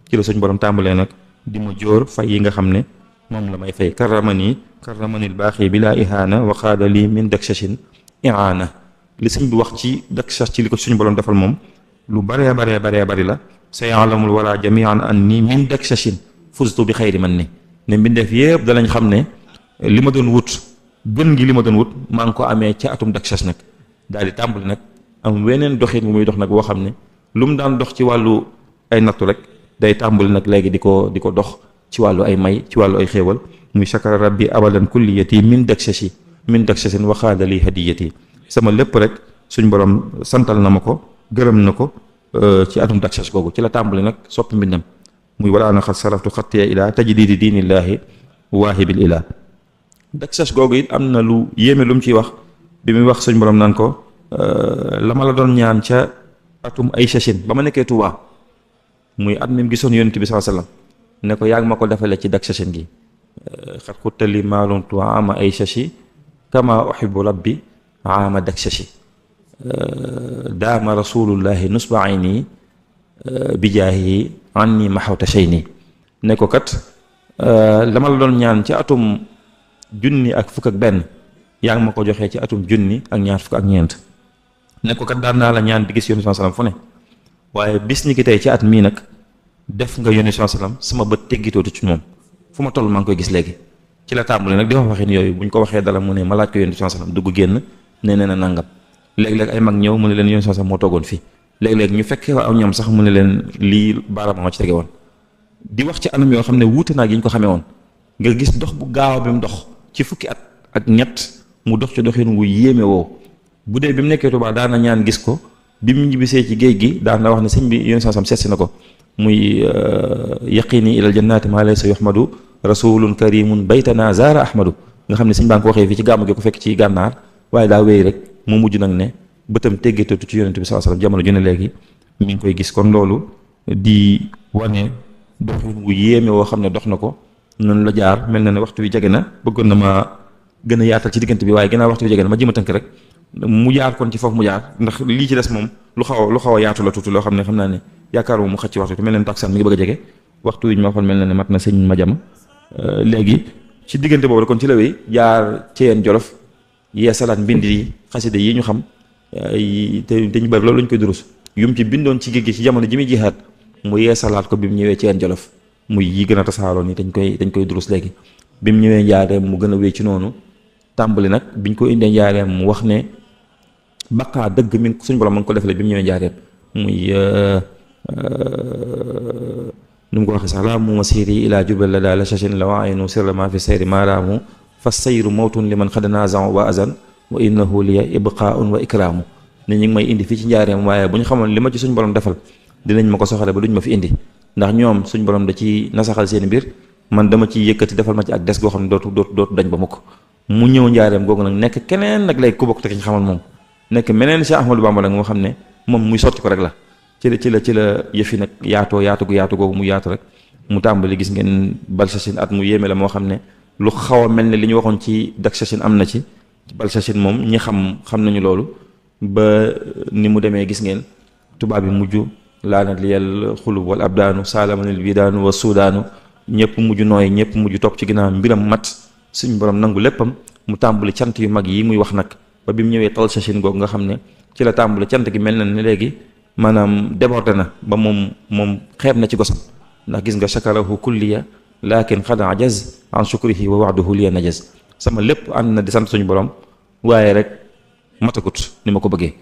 ci la suñ borom tàmbalee nag di ma jóor fay yi nga xam ne moom la may fay karramanil baaxi bi laa ihaana wa xaadali min Jaksashin iaana li sëñ bi wax ci Jaksash ci li ko suñu borom defal moom lu baree bari la sa yaalamul wala jamian anni min Jaksashin fustu bi xayri man ni ne mbindeef yëpp danañ xam ne li ma doon wut gën gi li ma doon wut maa ngi ko amee ca atum Jaksash nag daal di tàmbali nag am weneen doxin bu muy dox nag boo xam ne lu mu daan dox ci wàllu ay nattu rek day tàmbali nag léegi di ko dox ci wàllu ay may ci wàllu ay xéewal muy shakara rabbi abadan kulliyati min Jaksashin wa xaadali hadiyati sama lépp rek suñ borom santal na ma ko gërëm na ko ci atum Jaksash googu ci la tàmbali nag soppi mbindam muy wala na xat saraftu xattiya ila tajdidi diinillahi waahibil ila Dakshash googu it am na lu yéeme lu mu ciy wax bi muy wax suñ borom naan ko la ma la doon ñaan ca atum ay sachin ba ma nekkee Tuubaa muy at mi mu gisoon yonent bi sallallahu alayhi wasallam ne ko yaa ngi ma ko defale ci Dakshasin gi xat xuttali maaluntu ama ay sachi kama uhibbu rabbi ama Dakshashi daama rasulullahi nusba ayni bijaahi anni maxawta shayni ne ko kat la ma la doon ñaan ci atum junni ak fukk ak benn yaa ngi ma ko joxee ci atum junni ak ñaar fukk ak ñeent ne ko kat daan naa la ñaan di gis yonent sallam fu ne waaye bis ni ki tey ci at mii nag def nga yonent sallam sama bët teggitootu ci moom fu ma toll maa ngi koy gis léegi ci la tàmbali nag di wax waxin yooyu buñ ko waxee dala mu ne ma laaj ko yonent sallam dugg génn nee na nangam léeg-léeg ay mag ñëw mu ne leen yonent sallam moo toogoon fii léeg-léeg ñu fekkee aw ñoom sax mu ne leen lii baaraam ma ci tege woon di wax ci anam yoo xam ne wuute naa gi ñu ko xamee woon nga gis dox bu gaaw bi mu dox ci fukki at ak ñett mu dox ci doxin wu yéeme woo bu dee bi mu nekkee Tuubaa daana ñaan gis ko bi mu ñibbisee ci géej gi daan na wax ne sëñ bi yonent sallam seetsi na ko muy yaqini ilal jannaati maa laysa yuhmadu rasulun karimun baytana zaara ahmadu nga xam ne sëñ baa ngi ko waxee fii ci gàmmu gi ko fekk ci gànnaar waaye daa wéy rek mu mujj nag ne bëtam teggeetatu ci yonent bi sallallahu alayhi wasallam jamono ju ne léegi mi ngi koy gis kon loolu di wane doxin wu yéeme woo xam ne dox na ko noonu la jaar mel na ne waxtu wi jege na bëggoon na ma gën a yaatal ci diggante bi waaye ginnaaw waxtu wi jege na ma jëm a tënk rek mu jaar kon ci foofu mu jaar ndax lii ci des moom lu xaw a yaatu la tuuti loo xam ne xam naa ne yaakaaruma mu xëcc ci waxtu te mel na ne taksaan mi ngi bëgg a jege waxtu wi ñu ma waxoon mel na ne mat na sëñ Madiama léegi ci diggante boobu kon ci la wéy jaar Ceyeen Jolof yee salaat mbind yi xasida yi ñu xam te ñu bari loolu lañ koy durus yum ci bindoon ci géej gi ci jamono ji muy jihaat mu yee salaat ko bi mu ñëwee Ceyeen Jolof muy yi gën a tasaaroo ni dañ koy durus léegi bi mu ñëwee njaareem mu gën a wéy ci noonu tàmbali nag biñ ko indee njaareem mu wax ne baqaa dëgg mi suñ borom ma ngi ko defalee bi mu ñëwee njaareem muy nu mu ko waxee sax laa mu masiri ilaa jubal la daal la chachin la waaynu sirra ma fi sayri maaraamu fa sayru mawtun li man xad naazan wa azan wa innahu liya ibqaun wa ikraamu ne ñu ngi may indi fii ci njaareem waaye bu ñu xamoon li ma ci suñ borom defal dinañ ma ko soxale ba duñ ma fi indi ndax ñoom suñ borom da ci nasaxal seen mbir man dama ci yëkkati defal ma ci ak des goo xam ne dootu dañ ba mukk mu ñëw njaareem googu nag nekk keneen nag léegi ku bokk te ki ñu xamal moom nekk meneen Cheikh Ahmadou Bamba nag moo xam ne moom muy sotti ko rek la ci la yëfi nag yaatu googu mu yaatu rek mu tàmbali gis ngeen Balsachine at mu yéeme la moo xam ne lu xaw a mel ne li ñu waxoon ci Daksachine am na ci Balsachine moom ñi xam nañu loolu ba ni mu demee gis ngeen tubaab bi mujj laanat liyal xulub wal abdaanu saalamanil bidaanu wa suudaanu ñëpp mujj nooy ñëpp mujj topp ci ginnaaw mbiram mat suñ borom nangu léppam mu tàmbali cant yu mag yi muy wax nag ba bi mu ñëwee Talsachine googu nga xam ne ci la tàmbali cant gi mel na ne léegi maanaam débordé na ba moom xeeb na ci gosam ndax gis nga shakarahu kulliya lakin xad ajaz an shukrihi wa waxduhu liya najaz sama lépp ànd na di sant suñu borom waaye rek matagut ni ma ko bëggee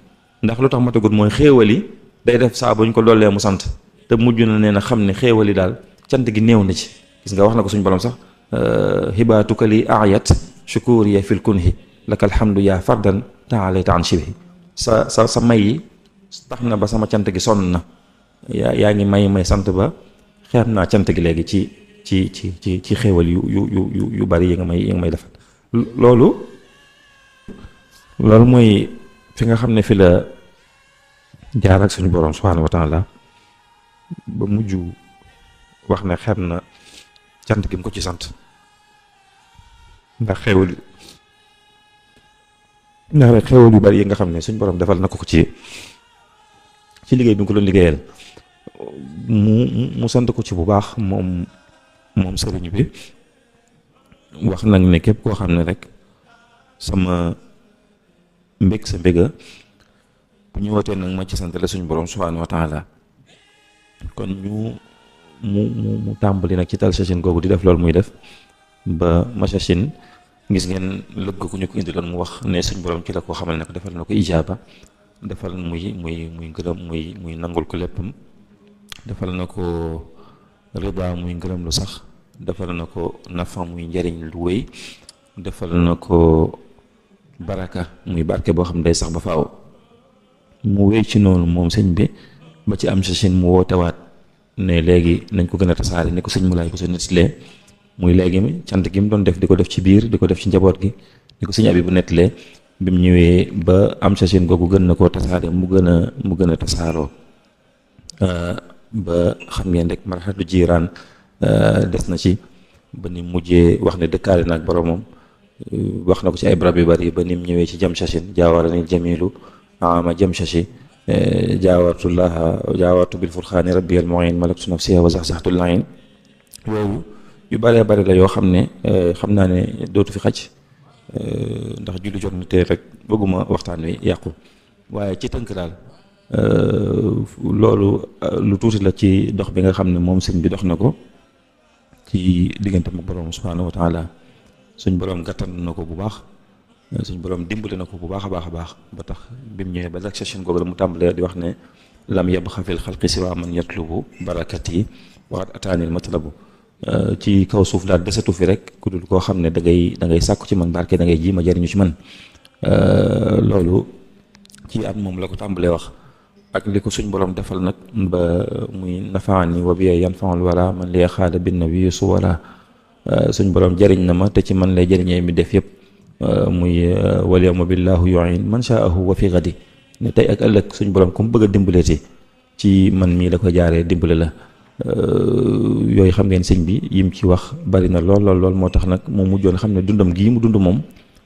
ndax lu tax matagut mooy xéewali day def saa bu ñu ko dollee mu sant te mujj na nee na xam ne xéewali daal cant gi néew na ci gis nga wax na ko suñu borom sax hibaatuka li ayat shukuriya fil kunhi laka alhamdu yaa fardan taalayta an shibhi sa may yi tax na ba sama cant gi sonn na yaa ngi may sant ba xeeb naa cant gi léegi ci xéewal yu bari yi nga may defal loolu mooy fi nga xam ne fi la jaar ak suñu borom subhaanahu wa taala ba mujj wax ne xeeb na cant gi mu ko ci sant ndax xéewal yu bari yi nga xam ne suñu borom defal na ko ci liggéey bi nga ko doon liggéeyal mu sant ko ci bu baax moom sëriñ bi wax nag ne képp koo xam ne rek sama mbég sa mbéga bu ñu wootee nag ma ci sant la suñu borom subhaanahu wa taala kon mu tàmbali nag ci Talsachine googu di def loolu muy def ba Machachine gis ngeen lëgg ku ñu ko indi loon mu wax ne suñu borom ci la koo xamal ne ko defal na ko ijaaba defal muy ngërëm muy nangul ko léppam defal na ko riba muy ngërëm lu sax defal na ko nafa muy njariñ lu wéy defal na ko baraka muy barke boo xam ne day sax ba faaw mu wéy ci noonu moom sëñ bi ba ci am Machachine mu wootewaat ne léegi nañ ko gën a tasaare ni ko sëñ Moulay bu sa nitlee muy léegi cant gi mu doon def di ko def ci biir di ko def ci njaboot gi di ko sëñ abi bu nettalee bi mu ñëwee ba am sachin googu gën na koo tasaare mu gën a tasaaroo ba xam ngeen rek marxatu jiiraan des na ci ba ni mujjee wax ne dëkkaale na ak boromam wax na ko ci ay barab yu bari ba ni mu ñëwee ci jam sachin jaawarani jamilu ama jam sachi jaawartu bil furxaani rabbi al muin malaktu nafsiha wa zaxzaxtu lain woowu yu bëree bëri la yoo xam ne xam naa ne dootu fi xaj ndax julli jot na te rek bëgguma waxtaan wi yàqu waaye ci tënk daal loolu lu tuuti la ci dox bi nga xam ne moom sëñ bi dox na ko ci diggante mu borom subhaanahu wa taala suñ borom gàttan na ko bu baax suñ borom dimbali na ko bu baax a baax ba tax bi mu ñëwee ba rek session googu la mu tàmbalee di wax ne lam yabxa fil xalqi siwa man yatlubu barakati waxat ataanil matlabu ci kaw suuf daal desatu fi rek ku dul koo xam ne da ngay sàkku ci man barke da ngay ji ma jëriñu ci man loolu ci at moom la ko tàmbalee wax ak li ko suñ borom defal nag ba muy nafaani wa bi yan faul wala man lee xaala bin nabi su wala suñ borom jëriñ na ma te ci man lay jëriñee mi def yëpp muy wal yawma billahu yu'in man shaahu wa fi gadi ne tey ak ëllëg suñ borom ku mu bëgg a dimbaleeti ci man mii la ko jaaree dimbale la yooyu xam ngeen sëñ bi yim ci wax bari na lool moo tax nag mu mujjoon xam ne dundam gii mu dund moom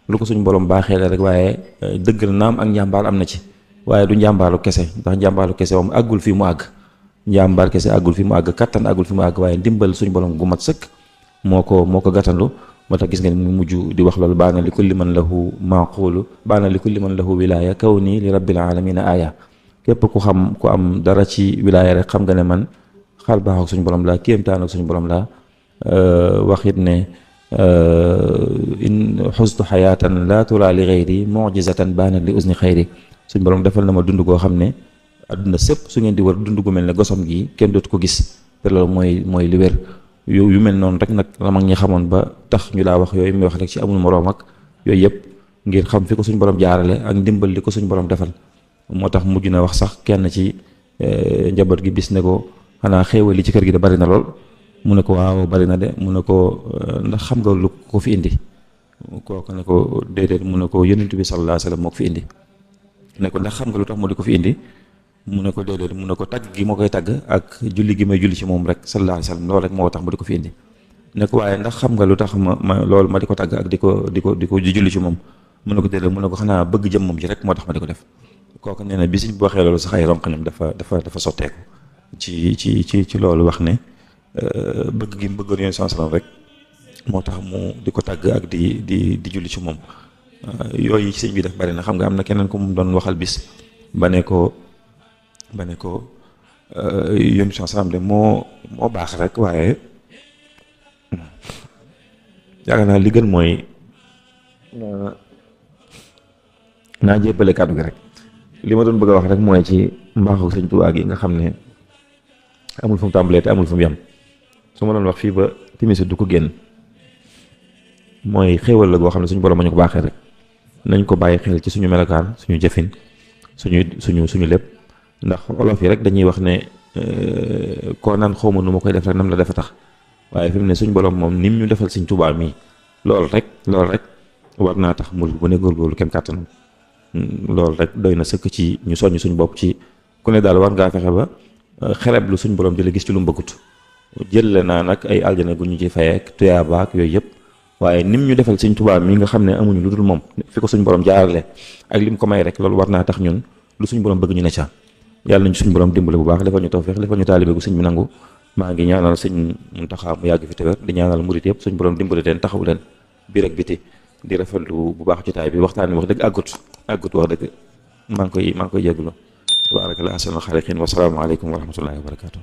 lu ko suñ borom baaxee la rek waaye dëgg la naam ak njàmbaar am na ci waaye du njàmbaaru kese ndax njàmbaaru kese moom àggul fi mu àgg njàmbaar kese àggul fi mu àgg kattan àggul fi mu àgg waaye ndimbal suñ borom gu mat sëkk moo ko gàttandu moo tax gis ngeen mu mujj di wax loolu baana li kulli man lahu maqulu baana li kulli man lahu wilaya kaw nii li rabbil alamina aya képp ku xam ku am dara ci wilaya rek xam nga ne man xaal baax ak suñu borom laa kéemtaan ak suñu borom laa wax it ne in xustu xayaatan laa tura li xayri mujizatan baana li usni xayri suñu borom defal na ma dund goo xam ne adduna sépp su ngeen di war dund gu mel ne gosom gi kenn dootu ko gis te loolu mooy li wér yu mel noonu rek nag la mag ñi xamoon ba tax ñu laa wax yooyu muy wax rek ci amul moroom ak yooyu yëpp ngir xam fi ko suñ borom jaarale ak ndimbal li ko suñ borom defal moo tax mujj na wax sax kenn ci njaboot gi bis ne ko xanaa xéewal li ci kër gi de bari na lool mu ne ko waaw bari na de mu ne ko ndax xam nga lu ko fi indi kooku ne ko déedéet mu ne ko yonent bi sallallahu alayhi wasallam moo ko fi indi ne ko ndax xam nga lu tax mu di ko fi indi mu ne ko déedéet mu ne ko tagg gi moo koy tagg ak julli gi may julli ci moom rek sallallahu alayhi wasallam loolu rek moo tax mu di ko fi indi ne ko waaye ndax xam nga lu tax ma loolu ma di ko tagg ak di ko julli ci moom mu ne ko déedéet mu ne ko xanaa bëgg jëm moom ji rek moo tax ma di ko def kooku nee na bi suñ bu waxee loolu sax ay ronqañam dafa sotteeku ci loolu wax ne bëgg gi mu bëggoon yoon sallallahu rek moo tax mu di ko tagg ak di julli ci moom yooyu sëñ bi def bari na xam nga am na keneen ko mu doon waxal bis ba ne ko yoon sallallahu de moo baax rek waaye yaakaar naa li gën mooy naa jébbale kàddu gi rek li ma doon bëgg a wax rek mooy ci mbaaxu sëñ Tuubaa gi nga xam ne amul fu mu tàmbalee te amul fu mu yem su ma doon wax fii ba timis du ko génn mooy xéewal la goo xam ne suñu borom ma ñu ko baaxee rek nañ ko bàyyi xel ci suñu melokaan suñu jëfin suñu lépp ndax olof yi rek dañuy wax ne koo naan xawma nu ma koy def rek nam la defa tax waaye fi mu ne suñu borom moom nim ñu defal sëñ Tuubaa mii loolu rek war naa tax murid bu ne góorgóorlu kem kàttanam loolu rek doy na sëkk ci ñu soññ suñu bopp ci ku ne daal war ngaa fexe ba xereb lu suñ borom di la gis ci lu mu bëggut jël naa nag ay aljana gu ñu ci fayeek tuyaabaak yooyu yëpp waaye nim ñu defal sëñ Tuubaa mi nga xam ne amuñu lu dul moom fi ko suñ borom jaarale ak lim ko may rek loolu war naa tax ñun lu suñ borom bëgg ñu ne ca yàlla nañu suñ borom dimbale bu baax defal ñu tawfeex defal ñu taalibe gu sëñ bi nangu maa ngi ñaanal sëñ Muntaxa mu yàgg fi te wér di ñaanal murit yëpp suñ borom dimbale leen taxaw leen biir ak biti di rafetlu bu baax jotaay bi waxtaan bi wax dëgg àggut wax dëgg maa ngi koy jégalu tabaaraka llaahu ahsanul xaaliqiin wa salaamu aleykum wa rahmatullaahi wa barakaatuh